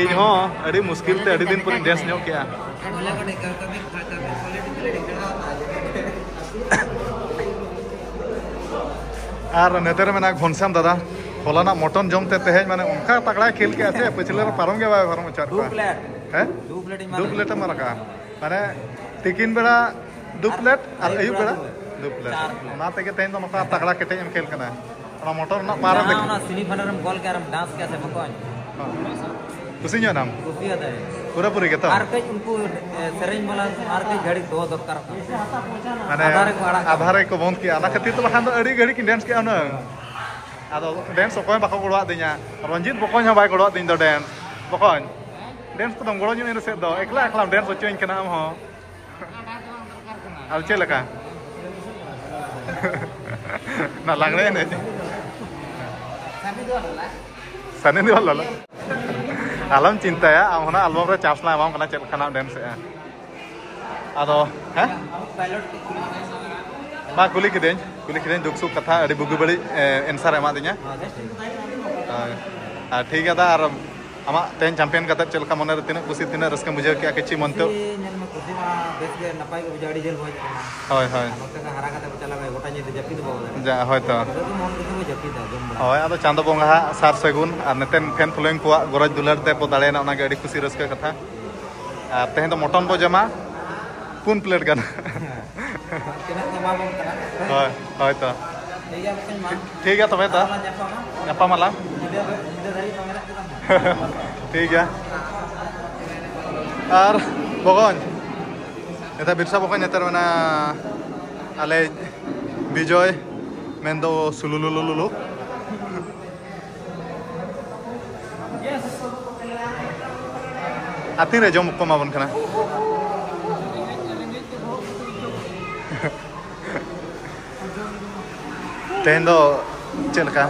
ᱤᱧ ᱦᱚᱸ ᱟᱹᱰᱤ ᱢᱩᱥᱠᱤᱞ ᱛᱮ ᱟᱹᱰᱤ ᱫᱤᱱ ᱯᱚᱨᱮᱧ dance ᱧᱚᱜ ᱠᱮᱜᱼᱟ᱾ ᱟᱨ ᱱᱚᱛᱮ ᱨᱮ ᱢᱮᱱᱟᱜ ᱜᱷᱚᱱᱥᱭᱟᱢ ᱫᱟᱫᱟ, ᱦᱚᱞᱟᱱᱟᱜ ᱢᱚᱴᱚᱱ ᱡᱚᱢ ᱛᱮ ᱛᱮᱦᱮᱧ ᱢᱟᱱᱮ ᱚᱱᱠᱟ ᱛᱟᱜᱲᱟᱭ ᱠᱷᱮᱞ ᱠᱮᱜᱼᱟ ᱥᱮ, ᱯᱟᱹᱪᱷᱞᱟᱹ ᱨᱮ ᱯᱟᱨᱚᱢ ᱜᱮ ᱵᱟᱭ ᱯᱟᱨᱚᱢ ᱦᱚᱪᱚᱣᱟᱫ ᱫᱩ ᱠᱚᱣᱟ᱾ ᱯᱞᱮᱴ᱾ ᱦᱮᱸ? ᱫᱩ ᱯᱞᱮᱴ ᱤᱧ ᱫᱩ ᱢᱟᱨᱟᱝ ᱯᱞᱮᱴ ᱮᱢ ᱢᱟᱨᱟᱝ ᱠᱟᱜᱼᱟ᱾ ᱢᱟᱱᱮ ᱛᱤᱠᱤᱱ ᱵᱮᱲᱟ ᱫᱩ ᱯᱞᱮᱴ ᱟᱨ ᱟᱹᱭᱩᱵ ᱟᱹᱭᱩᱵ ᱵᱮᱲᱟ ᱵᱮᱲᱟ ᱫᱩ ᱯᱞᱮᱴ᱾ ᱪᱟᱨ ᱯᱞᱮᱴ᱾ ᱚᱱᱟ ᱛᱮᱜᱮ ᱛᱮᱦᱮᱧ ᱫᱚ ᱱᱚᱝᱠᱟ ᱛᱟᱜᱲᱟ ᱠᱮᱴᱮᱡ ᱮᱢ ᱠᱷᱮᱞ ᱠᱟᱱᱟ᱾ ᱚᱱᱟ ᱢᱚᱴᱚᱱ ᱨᱮᱱᱟᱜ ᱯᱟᱨ ᱮᱢ ᱡᱟᱦᱟᱸ ᱫᱮᱠᱷᱟᱣ᱾ ᱚᱱᱟ ᱥᱮᱢᱤ ᱯᱷᱟᱭᱱᱟᱞ ᱨᱮᱢ ᱜᱳᱞ ᱠᱮᱜᱼᱟ ᱟᱨᱮᱢ ᱰᱟᱱᱥ ᱠᱮᱜᱼᱟ ᱥᱮ ᱵᱚᱠᱚᱧ? ᱠᱩᱥᱤ ᱧᱚᱜ ᱮᱱᱟᱢ? ᱠᱩᱥᱤᱭᱟᱫᱟᱹᱧ᱾ ᱯᱩᱨᱟᱹᱯᱩᱨᱤ ᱜᱮᱛᱚ? ᱟᱨ ᱠᱟᱹᱡ ᱩᱱᱠᱩ, ᱮ, ᱥᱮᱨᱮᱧ ᱵᱟᱞᱟ ᱟᱨ ᱠᱟᱹᱡ ᱜᱷᱟᱹᱲᱤᱡ ᱫᱚᱦᱚ ᱫᱚᱨᱠᱟᱨᱚᱜ ᱠᱟᱱᱟ᱾ ᱢᱟᱱᱮ ᱟᱫᱷᱟ ᱨᱮᱠᱚ ᱟᱲᱟᱜ ᱠᱟᱜ ᱟᱫᱷᱟ ᱨᱮᱠᱚ ᱵᱚᱱᱫ ᱠᱮᱜᱼᱟ, ᱚᱱᱟ ᱠᱷᱟᱹᱛᱤᱨ ᱛᱮ ᱵᱟᱠᱷᱟᱱ ᱫᱚ ᱟᱹᱰᱤ ᱜᱷᱟᱹᱲᱤᱡ ᱠᱤᱱ ᱰᱮᱱᱥ ᱠᱮᱜᱼᱟ ᱦᱩᱱᱟᱹᱝ᱾ ᱟᱫᱚ ᱰᱮᱱᱥ ᱚᱠᱚᱭ ᱦᱚᱸ ᱵᱟᱠᱚ ᱜᱚᱲᱚᱣᱟᱫᱤᱧᱟ, ᱨᱚᱧᱡᱤᱛ ᱵᱚᱠᱚᱧ ᱦᱚᱸ ᱵᱟᱭ ᱜᱚᱲᱚᱣᱟᱫᱤᱧ ᱫᱚ ᱰᱮᱱᱥ᱾ ᱵᱚᱠᱚᱧ, ᱰᱮᱱᱥ ᱠᱚᱫᱚᱢ ᱜᱚᱲᱚ ᱧᱚᱜ ᱤᱧ ᱨᱮᱥᱮᱫ ᱫᱚ, ᱮᱠᱞᱟ ᱮᱠᱞᱟᱢ ᱰᱮᱱᱥ ᱦᱚᱪᱚᱧ ᱠᱟᱱᱟ ᱟᱢ ᱦᱚᱸ᱾ ᱟᱫᱚ ᱪᱮᱫ ᱞᱮᱠᱟ? ᱱᱟ ᱞᱟᱜᱽᱲᱮ ᱮᱱᱮᱡ᱾ ᱥᱟᱱᱤ ᱫᱮᱣᱟᱞ ᱞᱟᱞᱟ᱾ ᱟᱞᱚᱢ ᱪᱤᱱᱛᱟᱹᱭᱟ, ᱟᱢ ᱦᱚᱸ ᱚᱱᱟ ᱟᱞᱵᱟᱢ ᱨᱮ ᱪᱟᱱᱥ ᱞᱟᱝ ᱮᱢᱟᱢ ᱠᱟᱱᱟ, ᱪᱮᱫ ᱞᱮᱠᱟᱱᱟᱜ ᱰᱮᱱᱥ ᱮᱜᱼᱟ᱾ ᱟᱫᱚ, ᱦᱮᱸ? ᱵᱟ, ᱠᱩᱞᱤ ᱠᱤᱫᱟᱹᱧ, ᱠᱩᱞᱤ ᱠᱤᱫᱟᱹᱧ ᱫᱩᱠ ᱥᱩᱠ ᱠᱟᱛᱷᱟ, ᱟᱹᱰᱤ ᱵᱩᱜᱤ ᱵᱟᱹᱲᱤᱡ, ᱮ, ᱮᱱᱥᱟᱨ ᱮ ᱮᱢᱟᱫᱤᱧᱟ᱾ ᱦᱳᱭ᱾ ᱟᱨ ᱴᱷᱤᱠ ᱜᱮᱭᱟ ᱫᱟ, ᱟᱨ ᱟᱢᱟᱜ ᱛᱮᱦᱮᱧ ᱪᱟᱢᱯᱤᱭᱟᱱ ᱠᱟᱛᱮ ᱪᱮᱫ ᱞᱮᱠᱟ ᱢᱚᱱᱮᱨᱮ ᱛᱤᱱᱟᱹᱜ ᱠᱩᱥᱤ, ᱛᱤᱱᱟᱹᱜ ᱨᱟᱹᱥᱠᱟᱹᱢ ᱵᱩᱡᱷᱟᱹᱣ ᱠᱮᱜᱼᱟ, ᱠᱤᱪᱷᱤ ᱢᱚᱱᱛᱮ? ᱠᱩᱥᱤ, ᱧᱮᱞ ᱢᱮ, ᱠᱩᱥᱤ ᱢᱟ ᱵᱮᱥ ᱜᱮ, ᱱᱟᱯᱟᱭ ᱜᱮ ᱵᱩᱡᱷᱟᱹᱜᱼᱟ, ᱟᱹᱰᱤ ᱡᱷᱟᱹᱞ ᱵᱚ ᱦᱮᱡ ᱟᱠᱟᱱᱟ᱾ ᱦᱳᱭ, ᱦᱳᱭ᱾ ᱟᱨ ᱱᱚᱛᱮ ᱠᱷᱚᱱ ᱦᱟᱨᱟ ᱠᱟᱛᱮ ᱵᱚ ᱪᱟᱞᱟᱣ ᱠᱟᱱᱟ, ᱜᱚᱴᱟ ᱧᱤᱫᱟᱹ ᱡᱟᱹᱯᱤᱫ ᱵᱟᱵᱚ ᱫᱟᱲᱮᱭᱟᱜᱼᱟ᱾ ᱡᱟ, ᱦᱳᱭ ᱛᱚ᱾ ᱛᱚᱵᱮ ᱛᱚ ᱢᱚᱱ ᱠᱩᱥᱤ ᱵᱚ ᱡᱟᱹᱯᱤᱫᱟ, ᱡᱚᱢ ᱵᱟᱲᱟ᱾ ᱦᱳᱭ, ᱟᱫᱚ ᱪᱟᱸᱫᱚ ᱵᱚᱸᱜᱟ ᱦᱟᱜ ᱥᱟᱨ ᱥᱟᱹᱜᱩᱱ ᱟᱨ ᱱᱮᱛᱮᱱ ᱯᱷᱮᱱ ᱯᱷᱚᱞᱳᱭᱤᱝ ᱠᱚᱣᱟᱜ ᱜᱚᱨᱚᱡᱽ ᱫᱩᱞᱟᱹᱲ ᱛᱮ ᱵᱚ ᱫᱟᱲᱮᱭᱮᱱᱟ, ᱚᱱᱟᱜᱮ ᱟᱹᱰᱤ ᱠᱷᱩᱥᱤ ᱨᱟᱹᱥᱠᱟᱹ ᱠᱟᱛᱷᱟ᱾ ᱟᱨ ᱛᱮᱦᱮᱧ ᱫᱚ ᱢᱚᱴᱚᱱ ᱵᱚ ᱡᱚᱢᱟ ᱯᱩᱱ ᱯᱞᱮᱴ ᱜᱟᱱ᱾ ᱦᱮᱸ᱾ ᱛᱤᱱᱟᱹᱜ ᱠᱚ ᱮᱢᱟ ᱵᱚᱱ ᱠᱟᱱᱟ᱾ ᱦᱳᱭ, ᱦᱳᱭ ᱛᱚ᱾ ᱴᱷᱤᱠ ᱜᱮᱭᱟ, ᱵᱚᱠᱚᱧ, ᱢᱟ᱾ ᱴᱷᱤᱠ ᱜᱮᱭᱟ ᱛᱚᱵᱮ ᱛᱚ᱾ ᱟᱨᱦᱚᱸ ᱞᱟᱝ ᱧᱟᱯᱟᱢᱟ᱾ ᱧᱟᱯᱟᱢ ᱟᱞᱟᱝ᱾ ᱧᱤᱫᱟᱹ, ᱧᱤᱫᱟᱹ ᱫᱷᱟᱹᱨᱤᱡ ᱢᱟ ᱢᱮᱱᱟᱜ ᱜᱮ ᱛᱟᱵᱚᱱᱟ᱾ ᱴᱷᱤᱠ ᱜᱮᱭᱟ᱾ ᱟᱨ ᱵᱚᱠᱚᱧ, ᱱᱮᱛᱟᱨ ᱵᱤᱨᱥᱟ ᱵᱚᱠᱚᱧ ᱱᱮᱛᱟᱨ ᱢᱮᱱᱟ ᱟᱞᱮ ᱵᱤᱡᱚᱭ ᱢᱮᱱᱫᱚ ᱥᱩᱞᱩ ᱞᱩᱞᱩ ᱞᱩᱞᱩ᱾ ᱟᱨ ᱛᱤᱱᱨᱮ ᱡᱚᱢ ᱠᱚ ᱮᱢᱟ ᱵᱚᱱ ᱠᱟᱱᱟ? ᱛᱮᱦᱮᱧ ᱫᱚ ᱪᱮᱫ ᱞᱮᱠᱟ?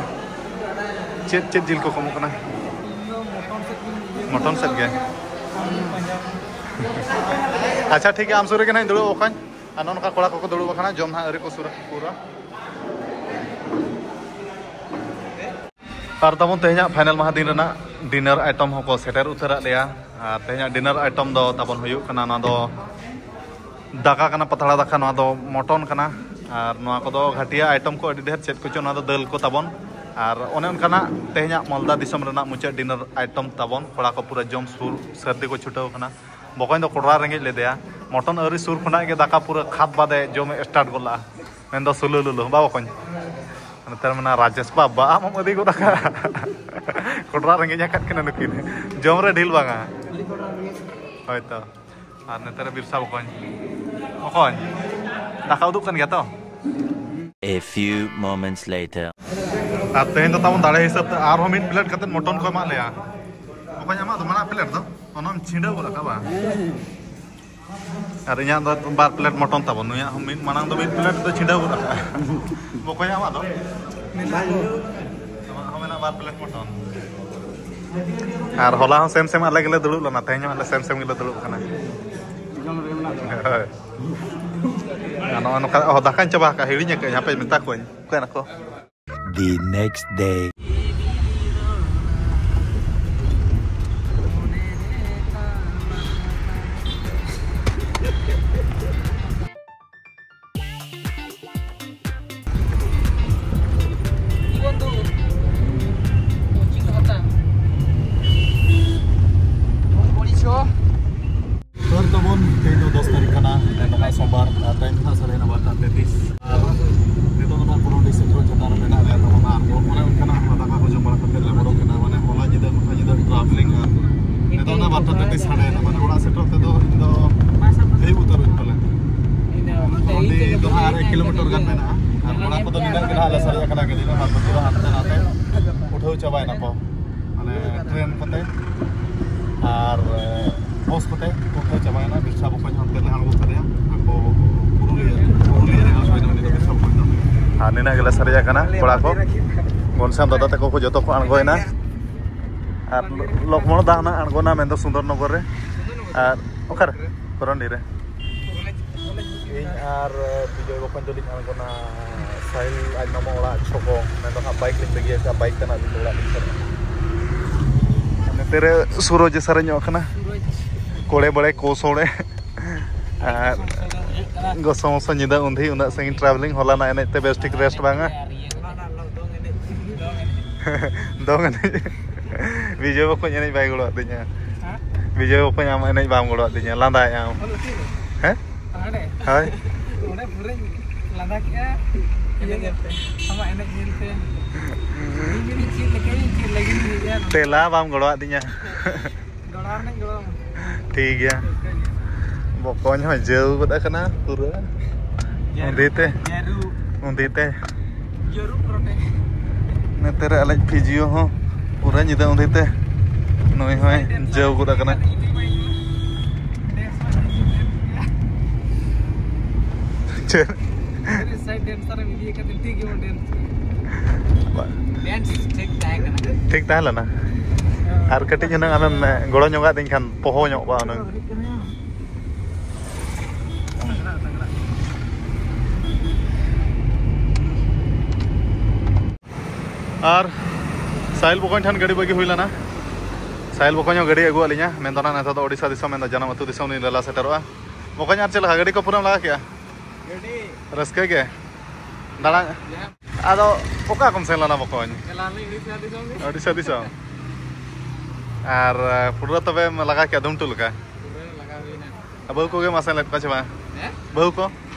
ᱪᱮᱫ, ᱪᱮᱫ ᱡᱤᱞ ᱠᱚ ᱠᱚᱢᱚᱜ ᱠᱟᱱᱟ? ᱢᱚᱴᱚᱱ ᱥᱮᱫ ᱜᱮ᱾ ᱟᱪᱪᱷᱟ, ᱴᱷᱤᱠ ᱜᱮᱭᱟ, ᱟᱢ ᱥᱩᱨ ᱨᱮᱜᱮ ᱱᱟᱦᱟᱜ ᱤᱧ ᱫᱩᱲᱩᱵ ᱟᱠᱟᱱ᱾ ᱟᱨ ᱱᱚᱜᱼᱚ ᱱᱚᱝᱠᱟ ᱠᱚᱲᱟ ᱠᱚᱠᱚ ᱫᱩᱲᱩᱵ ᱟᱠᱟᱱᱟ, ᱡᱚᱢ ᱱᱟᱦᱟᱜ ᱟᱹᱣᱨᱤ ᱠᱚ ᱥᱩᱨᱟ ᱯᱩᱨᱟᱹ᱾ ᱟᱨ ᱛᱟᱵᱚᱱ ᱛᱮᱦᱮᱧᱟᱜ ᱯᱷᱟᱭᱱᱟᱞ ᱢᱟᱦᱟ ᱫᱤᱱ ᱨᱮᱱᱟᱜ ᱰᱤᱱᱟᱨ ᱟᱭᱴᱚᱢ ᱦᱚᱸᱠᱚ ᱥᱮᱴᱮᱨ ᱩᱛᱟᱹᱨᱟᱫ ᱞᱮᱭᱟ᱾ ᱟᱨ ᱛᱮᱦᱮᱧᱟᱜ ᱰᱤᱱᱟᱨ ᱟᱭᱴᱚᱢ ᱫᱚ ᱛᱟᱵᱚᱱ ᱦᱩᱭᱩᱜ ᱠᱟᱱᱟ, ᱱᱚᱣᱟ ᱫᱚ ᱫᱟᱠᱟ ᱠᱟᱱᱟ, ᱯᱟᱛᱲᱟ ᱫᱟᱠᱟ, ᱱᱚᱣᱟ ᱫᱚ ᱢᱚᱴᱚᱱ ᱠᱟᱱᱟ᱾ ᱟᱨ ᱱᱚᱣᱟ ᱠᱚᱫᱚ ᱜᱷᱟᱹᱴᱤᱭᱟ ᱟᱭᱴᱮᱢ ᱠᱚ ᱟᱹᱰᱤ ᱰᱷᱮᱨ, ᱪᱮᱫ ᱠᱚᱪᱚ ᱱᱚᱣᱟ ᱫᱚ ᱫᱟᱹᱞ ᱠᱚ ᱛᱟᱵᱚᱱ᱾ ᱟᱨ ᱚᱱᱮ ᱚᱱᱠᱟᱱᱟᱜ ᱛᱮᱦᱮᱧᱟᱜ ᱢᱟᱞᱫᱟ ᱫᱤᱥᱚᱢ ᱨᱮᱱᱟᱜ ᱢᱩᱪᱟᱹᱫ ᱰᱤᱱᱟᱨ ᱟᱭᱴᱮᱢ ᱛᱟᱵᱚᱱ᱾ ᱠᱚᱲᱟ ᱠᱚ ᱯᱩᱨᱟᱹ ᱡᱚᱢ ᱥᱩᱨ ᱥᱟᱹᱨᱫᱤ ᱠᱚ ᱪᱷᱩᱴᱟᱹᱣ ᱠᱟᱱᱟ᱾ ᱵᱚᱠᱚᱧ ᱫᱚ ᱠᱚᱰᱨᱟ ᱨᱮᱸᱜᱮᱡ ᱞᱮᱫᱮᱭᱟ, ᱢᱚᱴᱚᱱ ᱟᱹᱣᱨᱤ ᱥᱩᱨ ᱠᱷᱚᱱᱟᱜ ᱜᱮ ᱫᱟᱠᱟ ᱯᱩᱨᱟᱹ ᱠᱷᱟᱫᱽ ᱵᱟᱫᱮ ᱡᱚᱢᱮ ᱥᱴᱟᱨᱴ ᱜᱚᱫ ᱞᱟᱜᱼᱟ᱾ ᱢᱮᱱᱫᱚ ᱥᱩᱞᱟᱹ ᱞᱩᱞᱟᱹ, ᱵᱟ ᱵᱚᱠᱚᱧ? ᱱᱮᱛᱟᱨ ᱢᱮᱱᱟ ᱨᱟᱡᱮᱥ ᱵᱟᱵᱟ ᱟᱢ ᱮᱢ ᱟᱹᱫᱤ ᱜᱚᱫ ᱟᱠᱟᱫ᱾ ᱠᱚᱰᱨᱟ ᱨᱮᱸᱜᱮᱡ ᱟᱠᱟᱫ ᱠᱤᱱᱟ ᱱᱩᱠᱤᱱ, ᱡᱚᱢ ᱨᱮ ᱰᱷᱤᱞ ᱵᱟᱝᱟ᱾ ᱦᱳᱭᱛᱚ᱾ ᱟᱨ ᱱᱮᱛᱟᱨ ᱵᱤᱨᱥᱟ ᱵᱚᱠᱚᱧ, ᱵᱚᱠᱚᱧ, ᱫᱟᱠᱟ ᱩᱫᱩᱜ ᱠᱟᱱ ᱜᱮᱭᱟ ᱛᱚ? A few moments later. ᱟᱨ ᱛᱮᱦᱮᱧ ᱫᱚ ᱛᱟᱵᱚᱱ ᱫᱟᱲᱮ ᱦᱤᱥᱟᱹᱵ ᱛᱮ ᱟᱨᱦᱚᱸ ᱢᱤᱫ ᱯᱞᱮᱴ ᱠᱟᱛᱮ ᱢᱚᱴᱚᱱ ᱠᱚ ᱮᱢᱟᱜ ᱞᱮᱭᱟ᱾ ᱵᱚᱠᱚᱧ, ᱟᱢᱟᱜ ᱫᱚ ᱢᱟᱨᱟᱝ ᱯᱞᱮᱴ ᱫᱚ ᱚᱱᱟᱢ ᱪᱷᱤᱸᱰᱟᱹᱣ ᱜᱚᱫ ᱟᱠᱟᱫ ᱵᱟᱝ? ᱟᱨ ᱤᱧᱟᱹᱜ ᱫᱚ ᱵᱟᱨ ᱯᱞᱮᱴ ᱢᱚᱴᱚᱱ ᱛᱟᱵᱚᱱ, ᱱᱩᱭᱟᱜ ᱦᱚᱸ ᱢᱤᱫ ᱢᱟᱲᱟᱝ ᱫᱚ ᱢᱤᱫ ᱯᱞᱮᱴ ᱫᱚ ᱪᱷᱤᱸᱰᱟᱹᱣ ᱜᱚᱫ ᱟᱠᱟᱫᱼᱟ᱾ ᱵᱚᱠᱚᱧ, ᱟᱢᱟᱜ ᱫᱚ? ᱟᱢᱟᱜ ᱦᱚᱸ ᱢᱮᱱᱟᱜᱼᱟ ᱵᱟᱨ ᱯᱞᱮᱴ ᱢᱚᱴᱚᱱ᱾ ᱟᱨ ᱦᱚᱞᱟ ᱦᱚᱸ ᱥᱮᱢ ᱥᱮᱢ ᱟᱞᱮ ᱜᱮᱞᱮ ᱫᱩᱲᱩᱵ ᱞᱮᱱᱟ, ᱛᱮᱦᱮᱧ ᱦᱚᱸ ᱟᱞᱮ ᱥᱮᱢ ᱥᱮᱢ ᱜᱮᱞᱮ ᱫᱩᱲᱩᱵ ᱠᱟᱱᱟ᱾ ᱦᱳᱭ᱾ ᱟᱨ ᱱᱚᱜᱼᱚᱭ ᱱᱚᱝᱠᱟ, ᱚ, ᱫᱟᱠᱟᱧ ᱪᱟᱵᱟ ᱟᱠᱟᱫ, ᱦᱤᱲᱤᱧ ᱟᱠᱟᱫᱟᱹᱧ, ᱦᱟᱯᱮ ᱢᱮᱛᱟ ᱠᱚᱣᱟᱹᱧ, ᱚᱠᱟᱭ ᱱᱟᱠᱚ? The next day. ᱥᱚᱨ ᱛᱟᱵᱚᱱ, ᱛᱮᱦᱮᱧ ᱫᱚ ᱫᱚᱥ ᱛᱟᱹᱨᱤᱠᱷ ᱠᱟᱱᱟ, ᱛᱮᱦᱮᱧ ᱫᱚ ᱦᱟᱸᱜ ᱥᱳᱢᱵᱟᱨ, ᱟᱨ ᱴᱟᱭᱤᱢ ᱫᱚ ᱦᱟᱸᱜ ᱥᱟᱲᱮ ᱱᱚ ᱵᱟᱨᱚᱴᱟ ᱛᱮᱛᱨᱤᱥ᱾ ᱟᱨ ᱱᱤᱛᱚᱜ ᱫᱚ ᱦᱟᱸᱜ ᱯᱩᱨᱟᱹ ᱰᱤᱥᱴᱨᱤᱠᱴ ᱨᱳᱰ ᱪᱮᱛᱟᱱ ᱨᱮ ᱢᱮᱱᱟᱜ ᱞᱮᱭᱟ ᱛᱟᱵᱚᱱ, ᱟᱨ ᱚᱱᱮ ᱚᱱᱠᱟᱱᱟᱜ ᱫᱟᱠᱟ ᱠᱚ ᱡᱚᱢ ᱵᱟᱲᱟ ᱠᱟᱛᱮ ᱞᱮ ᱵᱚᱞᱚᱜ ᱠᱟᱱᱟ, ᱢᱟᱱᱮ ᱦᱚᱞᱟ ᱧᱤᱫᱟᱹ ᱱᱚᱝᱠᱟ ᱧᱤᱫᱟᱹ ᱴᱨᱟᱵᱷᱮᱞᱤᱝ, ᱟᱨ ᱱᱤᱛᱚᱜ ᱫᱚ ᱵᱟᱨᱚᱴᱟ ᱛᱮᱛᱨᱤᱥ ᱥᱟᱲᱮ ᱱᱚ, ᱢᱟᱱᱮ ᱚᱲᱟᱜ ᱥᱮᱴᱮᱨ ᱛᱮᱫᱚ ᱤᱧ ᱫᱚ ᱟᱹᱭᱩᱵ ᱩᱛᱟᱹᱨ ᱦᱩᱭᱩᱜ ᱯᱟᱞᱮ᱾ ᱢᱚᱴᱟᱢᱩᱴᱤ ᱫᱚ ᱦᱟᱸᱜ ᱟᱨ ᱮᱠ ᱠᱤᱞᱳᱢᱤᱴᱟᱨ ᱜᱟᱱ ᱢᱮᱱᱟᱜᱼᱟ, ᱟᱨ ᱠᱚᱲᱟ ᱠᱚᱫᱚ ᱱᱤᱱᱟᱹᱜ ᱜᱮ ᱦᱟᱸᱜ ᱞᱮ ᱥᱟᱨᱮᱡ ᱟᱠᱟᱱᱟ ᱜᱟᱹᱰᱤ ᱨᱮ, ᱟᱨ ᱵᱟᱹᱠᱤ ᱫᱚ ᱦᱟᱱᱛᱮ ᱱᱟᱛᱮ ᱩᱴᱷᱟᱹᱣ ᱪᱟᱵᱟᱭᱮᱱᱟ ᱠᱚ᱾ ᱢᱟᱱᱮ ᱴᱨᱮᱱ ᱠᱚᱛᱮ ᱟᱨ ᱵᱚᱥ ᱠᱚᱛᱮ ᱠᱚ ᱪᱟᱵᱟᱭᱮᱱᱟ᱾ ᱵᱤᱨᱥᱟ ᱵᱚᱠᱚᱧ ᱦᱚᱸ ᱚᱱᱛᱮ ᱞᱮ ᱟᱬᱜᱚ ᱠᱟᱫᱮᱭᱟ᱾ ᱟᱠᱚ ᱯᱩᱨᱩᱞᱤᱭᱟᱹ, ᱯᱩᱨᱩᱞᱤᱭᱟᱹ ᱨᱮ ᱟᱬᱜᱚᱭᱮᱱᱟ ᱩᱱᱤ ᱫᱚ, ᱵᱤᱨᱥᱟ ᱵᱚᱠᱚᱧ ᱫᱚ᱾ ᱟᱨ ᱱᱤᱱᱟᱹᱜ ᱜᱮᱞᱮ ᱥᱟᱨᱮᱡ ᱟᱠᱟᱱᱟ ᱠᱚᱲᱟ ᱠᱚ᱾ ᱜᱚᱱᱥᱟᱢ ᱫᱟᱫᱟ ᱛᱟᱠᱚ ᱠᱚ ᱡᱚᱛᱚ ᱠᱚ ᱟᱬᱜᱚᱭᱮᱱᱟ᱾ ᱟᱨ ᱞᱚᱠᱢᱚᱬ ᱫᱟ ᱦᱟᱸᱜ ᱟᱬᱜᱚᱱᱟ ᱢᱮᱱᱫᱚ ᱥᱩᱱᱫᱚᱨ ᱱᱚᱜᱚᱨ ᱨᱮ᱾ ᱟᱨ ᱚᱠᱟᱨᱮ? ᱠᱚᱨᱚᱱᱰᱤ ᱨᱮ᱾ ᱤᱧ ᱟᱨ ᱵᱤᱡᱚᱭ ᱵᱚᱠᱚᱧ ᱫᱚᱞᱤᱧ ᱟᱬᱜᱚᱱᱟ ᱥᱟᱦᱤᱞ ᱟᱡ ᱢᱟᱢᱟ ᱚᱲᱟᱜ ᱪᱷᱚᱠᱚ, ᱢᱮᱱᱫᱚ ᱦᱟᱸᱜ ᱵᱟᱭᱤᱠ ᱞᱤᱧ ᱵᱟᱹᱜᱤᱭᱟ ᱠᱟᱜᱼᱟ, ᱵᱟᱭᱤᱠ ᱛᱟᱱᱟᱜ ᱞᱤᱧ ᱫᱚ ᱚᱲᱟᱜ ᱞᱤᱧ ᱪᱟᱞᱟᱜᱼᱟ᱾ ᱱᱚᱛᱮ ᱨᱮ ᱥᱩᱨᱚᱡᱽ ᱮ ᱥᱟᱨᱮᱡ ᱧᱚᱜ ᱠᱟᱱᱟ, ᱠᱚᱲᱮ ᱵᱟᱲᱮ ᱠᱚ ᱥᱚᱲᱮ᱾ ᱟᱨ ᱜᱚᱥᱚ ᱢᱚᱥᱚ ᱧᱤᱫᱟᱹ ᱩᱸᱫᱷᱤ, ᱩᱱᱟᱹᱜ ᱥᱟᱺᱜᱤᱧ travelling, ᱦᱚᱞᱟᱱᱟᱜ ᱮᱱᱮᱡ ᱛᱮ ᱵᱮᱥ ᱴᱷᱤᱠ rest ᱵᱟᱝᱟ᱾ ᱫᱚᱝ ᱮᱱᱮᱡ᱾ ᱵᱤᱡᱚᱭ ᱵᱚᱠᱚᱧ ᱮᱱᱮᱡ ᱵᱟᱭ ᱜᱚᱲᱚᱣᱟᱜ ᱫᱤᱧᱟ᱾ ᱦᱮᱸ? ᱵᱤᱡᱚᱭ ᱵᱚᱠᱚᱧ ᱟᱢ ᱮᱱᱮᱡ ᱵᱟᱢ ᱜᱚᱲᱚᱣᱟᱜ ᱫᱤᱧᱟ, ᱞᱟᱸᱫᱟᱭᱮᱫ ᱟᱢ᱾ ᱚᱞ ᱛᱤᱨᱮ? ᱦᱮᱸ? ᱦᱟᱸᱰᱮ? ᱦᱳᱭ᱾ ᱚᱸᱰᱮ ᱯᱩᱨᱟᱹᱧ ᱞᱟᱸᱫᱟ ᱠᱮᱜᱼᱟ᱾ ᱮᱱᱮᱡ ᱧᱮᱞᱛᱮ᱾ ᱟᱢᱟᱜ ᱮᱱᱮᱡ ᱧᱮᱞᱛᱮ᱾ ᱤᱧ ᱡᱩᱫᱤ ᱪᱮᱫ ᱞᱮᱠᱟᱧ ᱪᱮᱫ ᱞᱟᱹᱜᱤᱫ ᱤᱧ ᱦᱮᱡ ᱮᱱᱟ᱾ ᱛᱮᱞᱟ ᱵᱟᱢ ᱜᱚᱲᱚᱣᱟᱜ ᱫᱤᱧᱟ᱾ ᱜᱚᱲᱚ ᱨᱮᱱᱟᱜ ᱜᱚᱲᱚ᱾ ᱴᱷᱤᱠ ᱜᱮᱭᱟ᱾ ᱵᱚᱠᱚᱧ ᱦᱚᱸ ᱡᱟᱹᱣ ᱜᱚᱫ ᱟᱠᱟᱱᱟ ᱯᱩᱨᱟᱹ᱾ ᱡᱟᱹᱨᱩᱵ, ᱩᱸᱫᱷᱤ ᱛᱮ᱾ ᱡᱟᱹᱨᱩᱵ᱾ ᱩᱸᱫᱷᱤ ᱛᱮ᱾ ᱡᱟᱹᱨᱩᱵ ᱨᱚᱴᱮ᱾ ᱱᱚᱛᱮ ᱨᱮ ᱟᱞᱮ physio ᱦᱚᱸ ᱯᱩᱨᱟᱹ ᱧᱤᱫᱟᱹ ᱩᱸᱫᱷᱤ ᱛᱮ᱾ ᱱᱩᱭ ᱦᱚᱸᱭ ᱡᱟᱹᱣ ᱜᱚᱫ ᱟᱠᱟᱱᱟ᱾ ᱪᱮᱫ? Side dancer ᱮᱢ ᱤᱫᱤᱭᱮ ᱠᱟᱛᱮ ᱴᱷᱤᱠ ᱜᱮᱵᱚᱱ dance᱾ Dance ᱴᱷᱤᱠ ᱛᱟᱦᱮᱸ ᱠᱟᱱᱟ᱾ ᱴᱷᱤᱠ ᱛᱟᱦᱮᱸ ᱞᱮᱱᱟ? ᱟᱨ ᱠᱟᱹᱴᱤᱡ ᱦᱩᱱᱟᱹᱝ ᱟᱢᱮᱢ ᱜᱚᱲᱚ ᱧᱚᱜᱟᱜ ᱫᱤᱧ ᱠᱷᱟᱱ ᱯᱚᱦᱚ ᱧᱚᱜ ᱠᱚᱜᱼᱟ ᱦᱩᱱᱟᱹᱝ᱾ ᱟᱨ ᱥᱟᱦᱤᱞ ᱵᱚᱠᱚᱧ ᱴᱷᱮᱱ ᱜᱟᱹᱰᱤ ᱵᱟᱹᱜᱤ ᱦᱩᱭ ᱞᱮᱱᱟ᱾ ᱥᱟᱦᱤᱞ ᱵᱚᱠᱚᱧ ᱦᱚᱸ ᱜᱟᱹᱰᱤ ᱟᱹᱜᱩᱣᱟᱜ ᱞᱤᱧᱟ, ᱢᱮᱱᱫᱚ ᱱᱟᱜ ᱱᱤᱛᱚᱜ ᱫᱚ ᱳᱰᱤᱥᱟ ᱫᱤᱥᱚᱢ, ᱢᱮᱱᱫᱚ ᱡᱟᱱᱟᱢ ᱟᱹᱛᱩ ᱫᱤᱥᱚᱢ ᱞᱤᱧ ᱞᱟᱞᱟ ᱥᱮᱴᱮᱨᱚᱜᱼᱟ᱾ ᱵᱚᱠᱚᱧ, ᱟᱨ ᱪᱮᱫ ᱞᱮᱠᱟ, ᱜᱟᱹᱰᱤ ᱠᱚ ᱯᱩᱨᱟᱹᱢ ᱞᱟᱜᱟ ᱠᱮᱜᱼᱟ? ᱜᱟᱹᱰᱤ ᱨᱟᱹᱥᱠᱟᱹ ᱜᱮ? ᱫᱟᱬᱟᱱ? ᱡᱟᱦᱟᱸ ᱟᱫᱚ ᱚᱠᱟ ᱠᱷᱚᱱ ᱥᱮᱱ ᱞᱮᱱᱟ ᱵᱚᱠᱚᱧ? ᱪᱟᱞᱟᱣ ᱞᱤᱧ ᱳᱰᱤᱥᱟ ᱫᱤᱥᱚᱢ ᱜᱮ᱾ ᱳᱰᱤᱥᱟ ᱫᱤᱥᱚᱢ? ᱟᱨ ᱯᱩᱨᱟᱹ ᱛᱚᱵᱮᱢ ᱞᱟᱜᱟ ᱠᱮᱜᱼᱟ ᱫᱷᱩᱢᱴᱩ ᱞᱮᱠᱟ? ᱯᱩᱨᱟᱹ ᱞᱟᱜᱟ ᱦᱩᱭᱱᱟ᱾ ᱵᱟᱹᱦᱩ ᱠᱚᱜᱮᱢ ᱟᱥᱮᱱ ᱞᱮᱫ ᱠᱚᱣᱟ ᱪᱮ ᱵᱟᱝ? ᱦᱮᱸ? ᱵᱟᱹᱦᱩ ᱠᱚ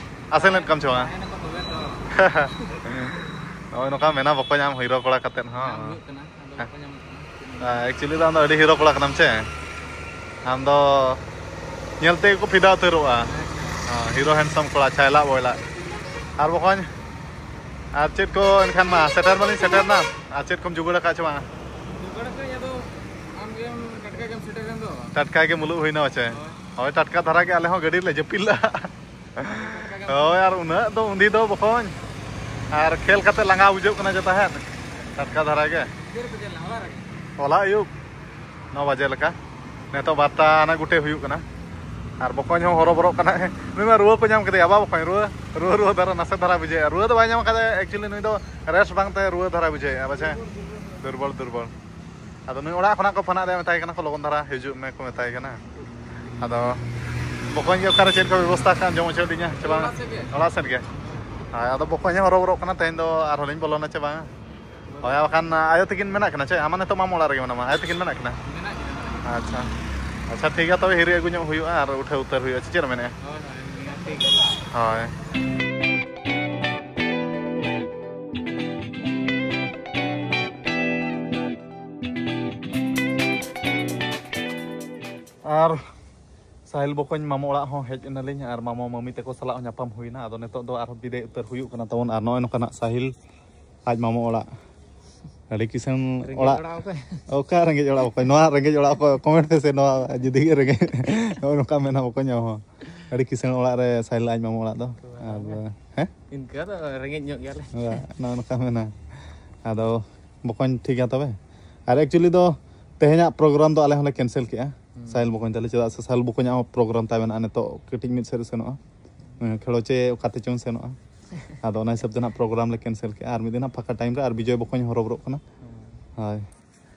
ᱟᱥᱮᱱ ᱞᱮᱫ ᱠᱚᱣᱟᱢ ᱪᱮ ᱵᱟᱝ? ᱛᱟᱦᱮᱱᱟᱠᱚ ᱛᱚᱵᱮ ᱛᱚ᱾ ᱱᱚᱜᱼᱚᱭ ᱱᱚᱝᱠᱟ ᱢᱮᱱᱟ ᱵᱚᱠᱚᱧ, ᱟᱢ ᱦᱤᱨᱳ ᱠᱚᱲᱟ ᱠᱟᱛᱮᱫ ᱦᱚᱸ᱾ ᱧᱟᱢ ᱦᱩᱭᱩᱜ ᱠᱟᱱᱟ, ᱟᱫᱚ ᱵᱟᱠᱚ ᱧᱟᱢᱚᱜ ᱠᱟᱱᱟ᱾ Actually ᱫᱚ ᱟᱢ ᱫᱚ ᱟᱹᱰᱤ ᱦᱤᱨᱳ ᱠᱚᱲᱟ ᱠᱟᱱᱟᱢ ᱪᱮ? ᱟᱢ ᱫᱚ ᱧᱮᱞ ᱛᱮᱜᱮ ᱠᱚ ᱯᱷᱤᱫᱟ ᱩᱛᱟᱹᱨᱚᱜᱼᱟ᱾ ᱦᱮᱸ, ᱦᱤᱨᱳ handsome ᱠᱚᱲᱟ, ᱪᱷᱟᱭᱞᱟ ᱵᱚᱭᱞᱟ᱾ ᱟᱨ ᱵᱚᱠᱚᱧ, ᱟᱨ ᱪᱮᱫ ᱠᱚ ᱮᱱᱠᱷᱟᱱ ᱢᱟ ᱥᱮᱴᱮᱨ ᱢᱟᱞᱤᱧ ᱥᱮᱴᱮᱨ ᱮᱱᱟ, ᱟᱨ ᱪᱮᱫ ᱠᱚᱢ ᱡᱩᱜᱟᱹᱲ ᱟᱠᱟᱫ ᱪᱮ ᱵᱟᱝᱟ? ᱡᱩᱜᱟᱹᱲ ᱟᱠᱟᱫ ᱟᱫᱚ ᱟᱢ ᱜᱮᱢ ᱴᱟᱴᱠᱟ ᱜᱮᱢ ᱥᱮᱴᱮᱨ ᱮᱱ ᱫᱚ᱾ ᱴᱟᱴᱠᱟ ᱜᱮ ᱢᱩᱞᱩᱜ ᱦᱩᱭᱱᱟ ᱯᱟᱪᱮ? ᱦᱳᱭ᱾ ᱦᱳᱭ, ᱴᱟᱴᱠᱟ ᱫᱷᱟᱨᱟ ᱜᱮ ᱟᱞᱮ ᱦᱚᱸ ᱜᱟᱹᱰᱤ ᱨᱮᱞᱮ ᱡᱟᱹᱯᱤᱫ ᱞᱟᱜᱼᱟ᱾ ᱦᱳᱭ, ᱟᱨ ᱩᱱᱟᱹᱜ ᱫᱚ ᱩᱸᱫᱷᱤ ᱫᱚ ᱵᱚᱠᱚᱧ, ᱟᱨ ᱠᱷᱮᱞ ᱠᱟᱛᱮ ᱞᱟᱸᱜᱟ ᱵᱩᱡᱷᱟᱹᱜ ᱠᱟᱱᱟ ᱡᱮ ᱛᱟᱦᱮᱸᱫ, ᱴᱟᱴᱠᱟ ᱫᱷᱟᱨᱟ ᱜᱮ᱾ ᱦᱚᱞᱟ ᱟᱹᱭᱩᱵ ᱱᱚ ᱵᱟᱡᱮ ᱞᱮᱠᱟ, ᱱᱤᱛᱚᱜ ᱵᱟᱨᱚᱴᱟ ᱟᱱᱟ ᱜᱚᱴᱮ ᱦᱩᱭᱩᱜ ᱠᱟᱱᱟ᱾ ᱟᱨ ᱵᱚᱠᱚᱧ ᱦᱚᱸ ᱦᱚᱨᱚᱵᱚᱨᱚᱜ ᱠᱟᱱᱟᱭ, ᱱᱩᱭ ᱢᱟ ᱨᱩᱣᱟᱹ ᱠᱚ ᱧᱟᱢ ᱠᱮᱫᱮᱭᱟ ᱵᱟ ᱵᱚᱠᱚᱧ, ᱨᱩᱣᱟᱹ, ᱨᱩᱣᱟᱹ, ᱨᱩᱣᱟᱹ ᱫᱷᱟᱨᱟ ᱱᱟᱥᱮ ᱫᱷᱟᱨᱟ ᱵᱩᱡᱷᱟᱹᱜᱼᱟ᱾ ᱨᱩᱣᱟᱹ ᱫᱚ ᱵᱟᱭ ᱧᱟᱢ ᱠᱟᱫᱮᱭᱟ, actually ᱱᱩᱭ ᱫᱚ rest ᱵᱟᱝ ᱛᱮ ᱨᱩᱣᱟᱹ ᱫᱷᱟᱨᱟ ᱵᱩᱡᱷᱟᱹᱣᱮᱫᱼᱟ ᱯᱟᱪᱷᱮ, ᱫᱩᱨᱵᱚᱞ, ᱫᱩᱨᱵᱚᱞ᱾ ᱟᱫᱚ ᱱᱩᱭ ᱚᱲᱟᱜ ᱠᱷᱚᱱᱟᱜ ᱠᱚ ᱯᱷᱳᱱᱟᱫ ᱞᱮᱭᱟ, ᱢᱮᱛᱟᱭ ᱠᱟᱱᱟ ᱠᱚ ᱞᱚᱜᱚᱱ ᱫᱷᱟᱨᱟ ᱦᱤᱡᱩᱜ ᱢᱮ ᱠᱚ ᱢᱮᱛᱟᱭ ᱠᱟᱱᱟ᱾ ᱟᱫᱚ ᱵᱚᱠᱚᱧ ᱜᱮ ᱚᱠᱟᱨᱮ ᱪᱮᱫ ᱠᱚ ᱵᱮᱵᱚᱥᱛᱷᱟ ᱠᱷᱟᱱ ᱡᱚᱢ ᱦᱚᱪᱚ ᱞᱤᱧᱟ ᱪᱮ ᱵᱟᱝ? ᱚᱲᱟᱜ ᱥᱮᱫ ᱜᱮ᱾ ᱦᱳᱭ, ᱟᱫᱚ ᱵᱚᱠᱚᱧ ᱦᱚᱸ ᱦᱚᱨᱚᱵᱚᱨᱚᱜ ᱠᱟᱱᱟ, ᱛᱮᱦᱮᱧ ᱫᱚ ᱟᱨᱦᱚᱸ ᱞᱤᱧ ᱵᱚᱞᱚᱱᱟ ᱪᱮ ᱵᱟᱝ? ᱦᱳᱭ, ᱵᱟᱠᱷᱟᱱ ᱟᱭᱳ ᱛᱟᱹᱠᱤᱱ ᱢᱮᱱᱟᱜ ᱠᱤᱱᱟ ᱪᱮ? ᱟᱢ ᱢᱟ ᱱᱤᱛᱚᱜ ᱢᱟᱢᱚ ᱚᱲᱟᱜ ᱨᱮᱜᱮ ᱢᱮᱱᱟᱢᱟ, ᱟᱭᱳ ᱛᱟᱹᱠᱤᱱ ᱢᱮᱱᱟᱜ ᱠᱤᱱᱟ? ᱢᱮᱱᱟᱜ ᱠᱤᱱᱟ, ᱢᱮᱱᱟᱜ ᱠᱤᱱᱟ᱾ ᱟᱪᱪᱷᱟ, ᱟᱪᱪᱷᱟ, ᱴᱷᱤᱠ ᱜᱮᱭᱟ, ᱛᱚᱵᱮ ᱦᱤᱨᱤ ᱟᱹᱜᱩ ᱧᱚᱜ ᱦᱩᱭᱩᱜᱼᱟ ᱟᱨ ᱩᱴᱷᱟᱹᱣ ᱩᱛᱟᱹᱨ ᱦᱩᱭᱩᱜᱼᱟ, ᱪᱮ ᱪᱮᱫ ᱮᱢ ᱢᱮᱱᱮᱫᱼᱟ? ᱦᱳᱭ, ᱦᱳᱭ, ᱴᱷᱤᱠ ᱜᱮᱭᱟ᱾ ᱦᱳᱭ᱾ ᱟᱨ ᱥᱟᱦᱤᱞ ᱵᱚᱠᱚᱧ ᱢᱟᱢᱚ ᱚᱲᱟᱜ ᱦᱚᱸ ᱦᱮᱡ ᱮᱱᱟᱞᱤᱧ ᱟᱨ ᱢᱟᱢᱚ ᱢᱟᱹᱢᱤ ᱛᱟᱠᱚ ᱥᱟᱞᱟᱜ ᱦᱚᱸ ᱧᱟᱯᱟᱢ ᱦᱩᱭᱱᱟ᱾ ᱟᱫᱚ ᱱᱤᱛᱚᱜ ᱫᱚ ᱟᱨᱦᱚᱸ ᱵᱤᱫᱟᱹᱭ ᱩᱛᱟᱹᱨ ᱦᱩᱭᱩᱜ ᱠᱟᱱᱟ ᱛᱟᱵᱚᱱ᱾ ᱟᱨ ᱱᱚᱜᱼᱚᱭ ᱱᱚᱝᱠᱟᱱᱟᱜ ᱥᱟᱦᱤᱞ ᱟᱡ ᱢᱟᱢᱚ ᱚᱲᱟᱜ, ᱟᱹᱰᱤ ᱠᱤᱥᱟᱹᱬ ᱨᱮᱸᱜᱮᱡ ᱚᱲᱟᱜ᱾ ᱚᱲᱟᱜ ᱚᱠᱚᱭ? ᱚᱠᱟ ᱨᱮᱸᱜᱮᱡ ᱚᱲᱟᱜ ᱚᱠᱚᱭ? ᱱᱚᱣᱟ ᱨᱮᱸᱜᱮᱡ ᱚᱲᱟᱜ ᱚᱠᱚᱭ? ᱠᱚᱢᱮᱱᱴ ᱯᱮᱥᱮ, ᱱᱚᱣᱟ ᱡᱩᱫᱤ ᱜᱮ ᱨᱮᱸᱜᱮᱡ, ᱱᱚᱜᱼᱚᱭ ᱱᱚᱝᱠᱟ ᱢᱮᱱᱟ ᱵᱚᱠᱚᱧ ᱦᱚᱸ᱾ ᱟᱹᱰᱤ ᱠᱤᱥᱟᱹᱬ ᱚᱲᱟᱜ ᱨᱮ ᱥᱟᱦᱤᱞ ᱟᱡ ᱢᱟᱢᱚ ᱚᱲᱟᱜ ᱫᱚ᱾ ᱟᱨ, ᱦᱮᱸ? ᱤᱱᱠᱟᱹ ᱫᱚ ᱨᱮᱸᱜᱮᱡ ᱧᱚᱜ ᱜᱮᱭᱟᱞᱮ᱾ ᱱᱚᱜᱼᱚ ᱱᱚᱝᱠᱟ ᱢᱮᱱᱟ᱾ ᱟᱫᱚ ᱵᱚᱠᱚᱧ, ᱴᱷᱤᱠ ᱜᱮᱭᱟ ᱛᱚᱵᱮ᱾ ᱟᱨ actually ᱫᱚ ᱛᱮᱦᱮᱧᱟᱜ ᱯᱨᱳᱜᱨᱟᱢ ᱫᱚ ᱟᱞᱮ ᱦᱚᱸᱞᱮ ᱠᱮᱱᱥᱮᱞ ᱠᱮᱜᱼᱟ᱾ ᱦᱩᱸ᱾ ᱥᱟᱦᱤᱞ ᱵᱚᱠᱚᱧ ᱛᱟᱞᱮ, ᱪᱮᱫᱟᱜ ᱥᱮ ᱥᱟᱦᱤᱞ ᱵᱚᱠᱚᱧᱟᱜ ᱦᱚᱸ ᱯᱨᱳᱜᱨᱟᱢ ᱛᱟᱭ ᱢᱮᱱᱟᱜᱼᱟ, ᱱᱤᱛᱚᱜ ᱠᱟᱹᱴᱤᱡ ᱢᱤᱫ ᱥᱮᱫ ᱨᱮ ᱥᱮᱱᱚᱜᱼᱟ᱾ ᱦᱮᱸ, ᱠᱷᱮᱲᱚ ᱪᱮ ᱚᱠᱟ ᱛᱮᱪᱚᱝ ᱥᱮᱱᱚᱜᱼᱟ᱾ ᱟᱫᱚ ᱚᱱᱟ ᱦᱤᱥᱟᱹᱵ ᱛᱮ ᱱᱟᱜ ᱯᱨᱳᱜᱨᱟᱢ ᱞᱮ ᱠᱮᱱᱥᱮᱞ ᱠᱮᱜᱼᱟ᱾ ᱟᱨ ᱢᱤᱫ ᱫᱤᱱ ᱱᱟᱜ ᱯᱷᱟᱸᱠᱟ ᱴᱟᱭᱤᱢ ᱨᱮ, ᱟᱨ ᱵᱤᱡᱚᱭ ᱵᱚᱠᱚᱧ ᱦᱚᱸ ᱦᱚᱨᱚᱵᱚᱨᱚᱜ ᱠᱟᱱᱟ᱾ ᱦᱩᱸ᱾ ᱦᱳᱭ᱾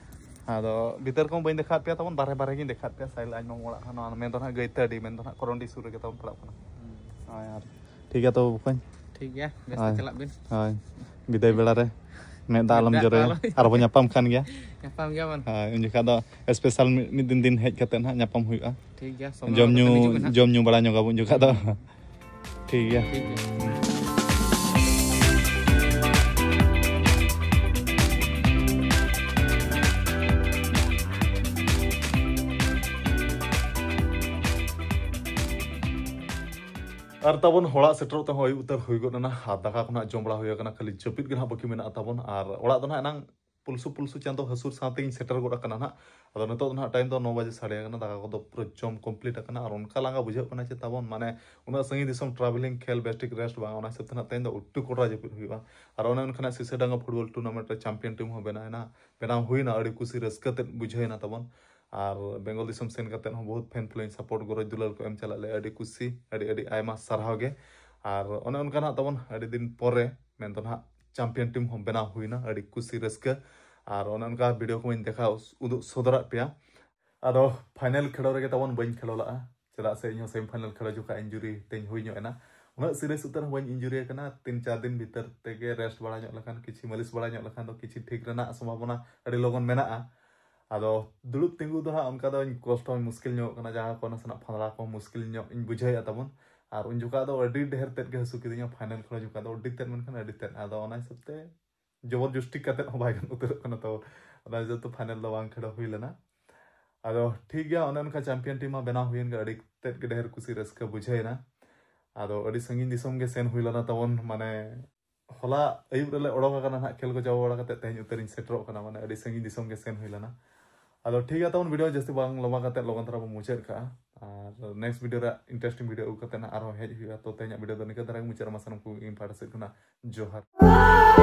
ᱟᱫᱚ ᱵᱷᱤᱛᱟᱹᱨ ᱠᱚᱦᱚᱸ ᱵᱟᱹᱧ ᱫᱮᱠᱷᱟᱣᱟᱫ ᱯᱮᱭᱟ ᱛᱟᱵᱚᱱ, ᱵᱟᱨᱦᱮ ᱵᱟᱨᱦᱮ ᱜᱤᱧ ᱫᱮᱠᱷᱟᱣᱟᱫ ᱯᱮᱭᱟ᱾ ᱥᱟᱦᱤᱞ ᱟᱡ ᱢᱟᱢᱚ ᱚᱲᱟᱜ ᱦᱚᱸ ᱱᱚᱣᱟ ᱢᱮᱱ ᱫᱚ ᱱᱟᱜ ᱜᱟᱹᱭᱛᱟᱹᱰᱤ, ᱢᱮᱱ ᱫᱚ ᱱᱟᱜ ᱠᱚᱨᱚᱱᱰᱤ ᱥᱩᱨ ᱨᱮᱜᱮ ᱛᱟᱵᱚᱱ ᱯᱟᱲᱟᱜ ᱠᱟᱱᱟ᱾ ᱦᱩᱸ᱾ ᱦᱳᱭ, ᱟᱨ ᱴᱷᱤᱠ ᱜᱮᱭᱟ ᱛᱚᱵᱮ ᱵᱚᱠᱚᱧ᱾ ᱴᱷᱤᱠ ᱜᱮᱭᱟ, ᱵᱮᱥ ᱛᱮ ᱦᱳᱭ᱾ ᱪᱟᱞᱟᱜ ᱵᱤᱱ᱾ ᱦᱳᱭ᱾ ᱵᱤᱫᱟᱹᱭ ᱵᱮᱲᱟ ᱨᱮ ᱢᱮᱫ ᱫᱟᱜ ᱟᱞᱚᱢ ᱢᱮᱫ ᱫᱟᱜ ᱡᱚᱨᱚᱭᱟ᱾ ᱟᱞᱚᱢ ᱟᱨ ᱵᱚᱱ ᱧᱟᱯᱟᱢ ᱠᱟᱱ ᱜᱮᱭᱟ᱾ ᱧᱟᱯᱟᱢ ᱜᱮᱭᱟ ᱵᱚᱱ᱾ ᱦᱳᱭ, ᱩᱱ ᱡᱚᱠᱷᱟᱡ ᱫᱚ ᱥᱯᱮᱥᱟᱞ ᱢᱤᱫ, ᱢᱤᱫ ᱫᱤᱱ, ᱫᱤᱱ ᱦᱮᱡ ᱠᱟᱛᱮ ᱱᱟᱦᱟᱜ ᱧᱟᱯᱟᱢ ᱦᱩᱭᱩᱜᱼᱟ᱾ ᱴᱷᱤᱠ ᱜᱮᱭᱟ, ᱥᱚᱢᱚᱭ ᱡᱚᱢ ᱢᱚᱛᱚ ᱧᱩ, ᱵᱤᱱ ᱦᱤᱡᱩᱜ ᱵᱤᱱ ᱦᱟᱸᱜ᱾ ᱡᱚᱢ ᱧᱩ ᱵᱟᱲᱟ ᱧᱚᱜ ᱟᱵᱚᱱ ᱩᱱ ᱡᱚᱠᱷᱟᱡ ᱫᱚ᱾ ᱴᱷᱤᱠ ᱜᱮᱭᱟ᱾ ᱴᱷᱤᱠ ᱜᱮᱭᱟ᱾ ᱟᱨ ᱛᱟᱵᱚᱱ ᱚᱲᱟᱜ ᱥᱮᱴᱮᱨᱚᱜ ᱛᱮᱦᱚᱸ ᱟᱹᱭᱩᱵ ᱩᱛᱟᱹᱨ ᱦᱩᱭ ᱜᱚᱫ ᱮᱱᱟ᱾ ᱟᱨ ᱫᱟᱠᱟ ᱠᱚ ᱱᱟᱦᱟᱜ ᱡᱚᱢ ᱵᱟᱲᱟ ᱦᱩᱭ ᱟᱠᱟᱱᱟ, ᱠᱷᱟᱹᱞᱤ ᱡᱟᱹᱯᱤᱫ ᱜᱮ ᱱᱟᱦᱟᱜ ᱵᱟᱹᱠᱤ ᱢᱮᱱᱟᱜᱼᱟ ᱛᱟᱵᱚᱱ᱾ ᱟᱨ ᱚᱲᱟᱜ ᱫᱚ ᱱᱟᱦᱟᱜ ᱮᱱᱟᱝ ᱯᱩᱞᱥᱩ ᱯᱩᱞᱥᱩ ᱪᱟᱸᱫᱚ ᱦᱟᱹᱥᱩᱨ ᱥᱟᱶ ᱛᱮᱜᱤᱧ ᱥᱮᱴᱮᱨ ᱜᱚᱫ ᱟᱠᱟᱱᱟ ᱱᱟᱦᱟᱜ᱾ ᱟᱫᱚ ᱱᱤᱛᱚᱜ ᱫᱚ ᱱᱟᱦᱟᱜ ᱴᱟᱭᱤᱢ ᱫᱚ ᱱᱚ ᱵᱟᱡᱮ ᱥᱟᱰᱮ ᱟᱠᱟᱱᱟ, ᱫᱟᱠᱟ ᱠᱚᱫᱚ ᱯᱩᱨᱟᱹ ᱡᱚᱢ ᱠᱚᱢᱯᱞᱤᱴ ᱟᱠᱟᱱᱟ᱾ ᱟᱨ ᱚᱱᱠᱟ ᱞᱟᱸᱜᱟ ᱵᱩᱡᱷᱟᱹᱜ ᱠᱟᱱᱟ ᱪᱮ ᱛᱟᱵᱚᱱ, ᱢᱟᱱᱮ ᱩᱱᱟᱹᱜ ᱥᱟᱺᱜᱤᱧ ᱫᱤᱥᱚᱢ ᱴᱨᱟᱵᱷᱮᱞᱤᱝ, ᱠᱷᱮᱞ, ᱵᱮᱥ ᱴᱷᱤᱠ ᱨᱮᱥᱴ ᱵᱟᱝ, ᱚᱱᱟ ᱦᱤᱥᱟᱹᱵ ᱛᱮ ᱱᱟᱦᱟᱜ ᱛᱮᱦᱮᱧ ᱫᱚ ᱩᱴᱩ ᱠᱚᱴᱨᱟ ᱡᱟᱹᱯᱤᱫ ᱦᱩᱭᱩᱜᱼᱟ᱾ ᱟᱨ ᱚᱱᱮ ᱚᱱᱠᱟᱱᱟᱜ ᱥᱤᱥᱟᱹᱰᱟᱸᱜᱟ ᱯᱷᱩᱴᱵᱚᱞ ᱴᱩᱨᱱᱟᱢᱮᱱᱴ ᱨᱮ ᱪᱟᱢᱯᱤᱭᱟᱱ ᱴᱤᱢ ᱦᱚᱸ ᱵᱮᱱᱟᱣ ᱮᱱᱟ, ᱵᱮᱱᱟᱣ ᱦᱩᱭᱱᱟ, ᱟᱹᱰᱤ ᱠᱩᱥᱤ ᱨᱟᱹᱥᱠᱟᱹ ᱛᱮᱫ ᱵᱩᱡᱷᱟᱹᱣ ᱮᱱᱟ ᱛᱟᱵᱚᱱ᱾ ᱟᱨ ᱵᱮᱝᱜᱚᱞ ᱫᱤᱥᱚᱢ ᱥᱮᱱ ᱠᱟᱛᱮᱫ ᱦᱚᱸ ᱵᱚᱦᱩᱛ ᱯᱷᱮᱱ ᱯᱷᱚᱞᱳᱭᱤᱝ, ᱥᱟᱯᱳᱨᱴ, ᱜᱚᱨᱚᱡᱽ ᱫᱩᱞᱟᱹᱲ ᱠᱚ ᱮᱢ ᱪᱟᱞᱟᱜ ᱞᱮ, ᱟᱹᱰᱤ ᱠᱩᱥᱤ, ᱟᱹᱰᱤ ᱟᱹᱰᱤ ᱟᱭᱢᱟ ᱥᱟᱨᱦᱟᱣ ᱜᱮ᱾ ᱟᱨ ᱚᱱᱮ ᱚᱱᱠᱟ ᱱᱟᱦᱟᱜ ᱛᱟᱵᱚᱱ ᱟᱹᱰᱤ ᱫᱤᱱ ᱯᱚᱨᱮ ᱢᱮᱱᱫᱚ ᱱᱟᱦᱟᱜ ᱪᱟᱢᱯᱤᱭᱟᱱ ᱴᱤᱢ ᱦᱚᱸ ᱵᱮᱱᱟᱣ ᱦᱩᱭᱱᱟ, ᱟᱹᱰᱤ ᱠᱩᱥᱤ ᱨᱟᱹᱥᱠᱟᱹ᱾ ᱟᱨ ᱚᱱᱮ ᱚᱱᱠᱟ ᱵᱷᱤᱰᱤᱭᱳ ᱠᱚᱧ ᱫᱮᱠᱷᱟᱣ ᱩᱫᱩᱜ ᱥᱚᱫᱚᱨᱟᱫ ᱯᱮᱭᱟ᱾ ᱟᱫᱚ ᱯᱷᱟᱭᱱᱮᱞ ᱠᱷᱮᱞᱳ ᱨᱮᱜᱮ ᱛᱟᱵᱚᱱ ᱵᱟᱹᱧ ᱠᱷᱮᱞᱳ ᱞᱟᱜᱼᱟ᱾ ᱪᱮᱫᱟᱜ ᱥᱮ ᱤᱧᱦᱚᱸ semi final ᱠᱷᱮᱞᱳ ᱡᱚᱠᱷᱟᱜ injury ᱛᱮᱧ ᱦᱩᱭ ᱧᱚᱜ ᱮᱱᱟ᱾ ᱩᱱᱟᱹᱜ serious ᱩᱛᱟᱹᱨ ᱦᱚᱸ ᱵᱟᱹᱧ injury ᱟᱠᱟᱱᱟ᱾ ᱛᱤᱱ ᱪᱟᱨ ᱫᱤᱱ ᱵᱷᱤᱛᱟᱹᱨ ᱛᱮᱜᱮ rest ᱵᱟᱲᱟ ᱧᱚᱜ ᱞᱮᱠᱷᱟᱱ, ᱠᱤᱪᱷᱤ ᱢᱟᱹᱞᱤᱥ ᱵᱟᱲᱟ ᱧᱚᱜ ᱞᱮᱠᱷᱟᱱ ᱫᱚ ᱠᱤᱪᱷᱤ ᱴᱷᱤᱠ ᱨᱮᱱᱟᱜ ᱥᱚᱢᱵᱷᱟᱵᱚᱱᱟ ᱟᱹᱰᱤ ᱞᱚᱜᱚᱱ ᱢᱮᱱᱟᱜᱼᱟ᱾ ᱟᱫᱚ ᱫᱩᱲᱩᱵ ᱛᱤᱸᱜᱩ ᱫᱚ ᱦᱟᱸᱜ ᱚᱱᱠᱟ ᱫᱚᱧ ᱠᱚᱥᱴᱚ ᱢᱩᱥᱠᱤᱞ ᱧᱚᱜ ᱠᱟᱱᱟ, ᱡᱟᱸᱜᱟ ᱠᱚ ᱱᱟᱥᱮᱱᱟᱜ ᱯᱷᱟᱸᱫᱽᱲᱟ ᱠᱚ ᱢᱩᱥᱠᱤᱞ ᱧᱚᱜ ᱤᱧ ᱵᱩᱡᱷᱟᱹᱣᱮᱫᱼᱟ ᱛᱟᱵᱚᱱ᱾ ᱟᱨ ᱩᱱ ᱡᱚᱠᱷᱟᱜ ᱫᱚ ᱟᱹᱰᱤ ᱰᱷᱮᱨ ᱛᱮᱫ ᱜᱮ ᱦᱟᱹᱥᱩ ᱠᱤᱫᱤᱧᱟ, final ᱠᱷᱮᱞᱳ ᱡᱚᱠᱷᱟᱜ ᱫᱚ ᱟᱹᱰᱤ ᱛᱮᱫ, ᱢᱮᱱᱠᱷᱟᱱ ᱟᱹᱰᱤ ᱛᱮᱫ᱾ ᱟᱫᱚ ᱚᱱᱟ ᱦᱤᱥᱟᱹᱵ ᱛᱮ ᱡᱚᱵᱚᱨ ᱡᱚᱥᱴᱤ ᱠᱟᱛᱮᱫ ᱦᱚᱸ ᱵᱟᱭ ᱜᱟᱱ ᱩᱛᱟᱹᱨᱚᱜ ᱠᱟᱱᱟ, ᱛᱚ ᱚᱱᱟ ᱦᱤᱥᱟᱹᱵ ᱛᱮ final ᱫᱚ ᱵᱟᱝ ᱠᱷᱮᱞᱳ ᱦᱩᱭ ᱞᱮᱱᱟ᱾ ᱟᱫᱚ ᱴᱷᱤᱠ ᱜᱮᱭᱟ, ᱚᱱᱮ ᱚᱱᱠᱟ champion team ᱢᱟ ᱵᱮᱱᱟᱣ ᱦᱩᱭᱮᱱ ᱜᱮ, ᱟᱹᱰᱤ ᱛᱮᱫ ᱜᱮ ᱰᱷᱮᱨ ᱠᱩᱥᱤ ᱨᱟᱹᱥᱠᱟᱹ ᱵᱩᱡᱷᱟᱹᱣᱮᱱᱟ᱾ ᱟᱫᱚ ᱟᱹᱰᱤ ᱥᱟᱺᱜᱤᱧ ᱫᱤᱥᱚᱢ ᱜᱮ ᱥᱮᱱ ᱦᱩᱭ ᱞᱮᱱᱟ ᱛᱟᱵᱚᱱ, ᱢᱟᱱᱮ ᱦᱚᱞᱟ ᱟᱹᱭᱩᱵ ᱨᱮᱞᱮ ᱚᱰᱚᱠ ᱟᱠᱟᱱᱟ ᱱᱟᱦᱟᱜ, ᱠᱷᱮᱞ ᱠᱚ ᱪᱟᱵᱟ ᱵᱟᱲᱟ ᱠᱟᱛᱮᱫ ᱛᱮᱦᱮᱧ ᱩᱛᱟᱹᱨᱤᱧ ᱥᱮᱴᱮᱨᱚᱜ ᱠᱟᱱᱟ, ᱢᱟᱱᱮ ᱟᱹᱰᱤ ᱥᱟᱺᱜᱤᱧ ᱫᱤᱥᱚᱢ ᱜᱮ ᱥᱮᱱ ᱦᱩᱭ ᱞᱮᱱᱟ᱾ ᱟᱫᱚ ᱴᱷᱤᱠ ᱜᱮᱭᱟ, ᱛᱟᱵᱚᱱ video ᱡᱟᱹᱥᱛᱤ ᱵᱟᱝ ᱞᱚᱢᱵᱟ ᱠᱟᱛᱮᱫ ᱞᱚᱜᱚᱱ ᱫᱷᱟᱨᱟ ᱵᱚᱱ ᱢᱩᱪᱟᱹᱫ ᱠᱟᱜᱼᱟ, ᱟᱨ next video ᱨᱮ interesting video ᱟᱹᱜᱩ ᱠᱟᱛᱮᱫ ᱱᱟᱦᱟᱜ ᱟᱨᱦᱚᱸ ᱦᱮᱡ ᱦᱩᱭᱩᱜᱼᱟ᱾ ᱛᱚ ᱛᱮᱦᱮᱧᱟᱜ video ᱫᱚ ᱱᱤᱝᱠᱟᱹ ᱫᱷᱟᱨᱟ ᱜᱮ ᱢᱩᱪᱟᱹᱫ ᱨᱮ, ᱢᱟ ᱥᱟᱱᱟᱢ ᱠᱚ ᱤᱧ ᱯᱟᱦᱴᱟ ᱥᱮᱫ ᱠᱷᱚᱱᱟᱜ ᱡᱚᱦᱟᱨ᱾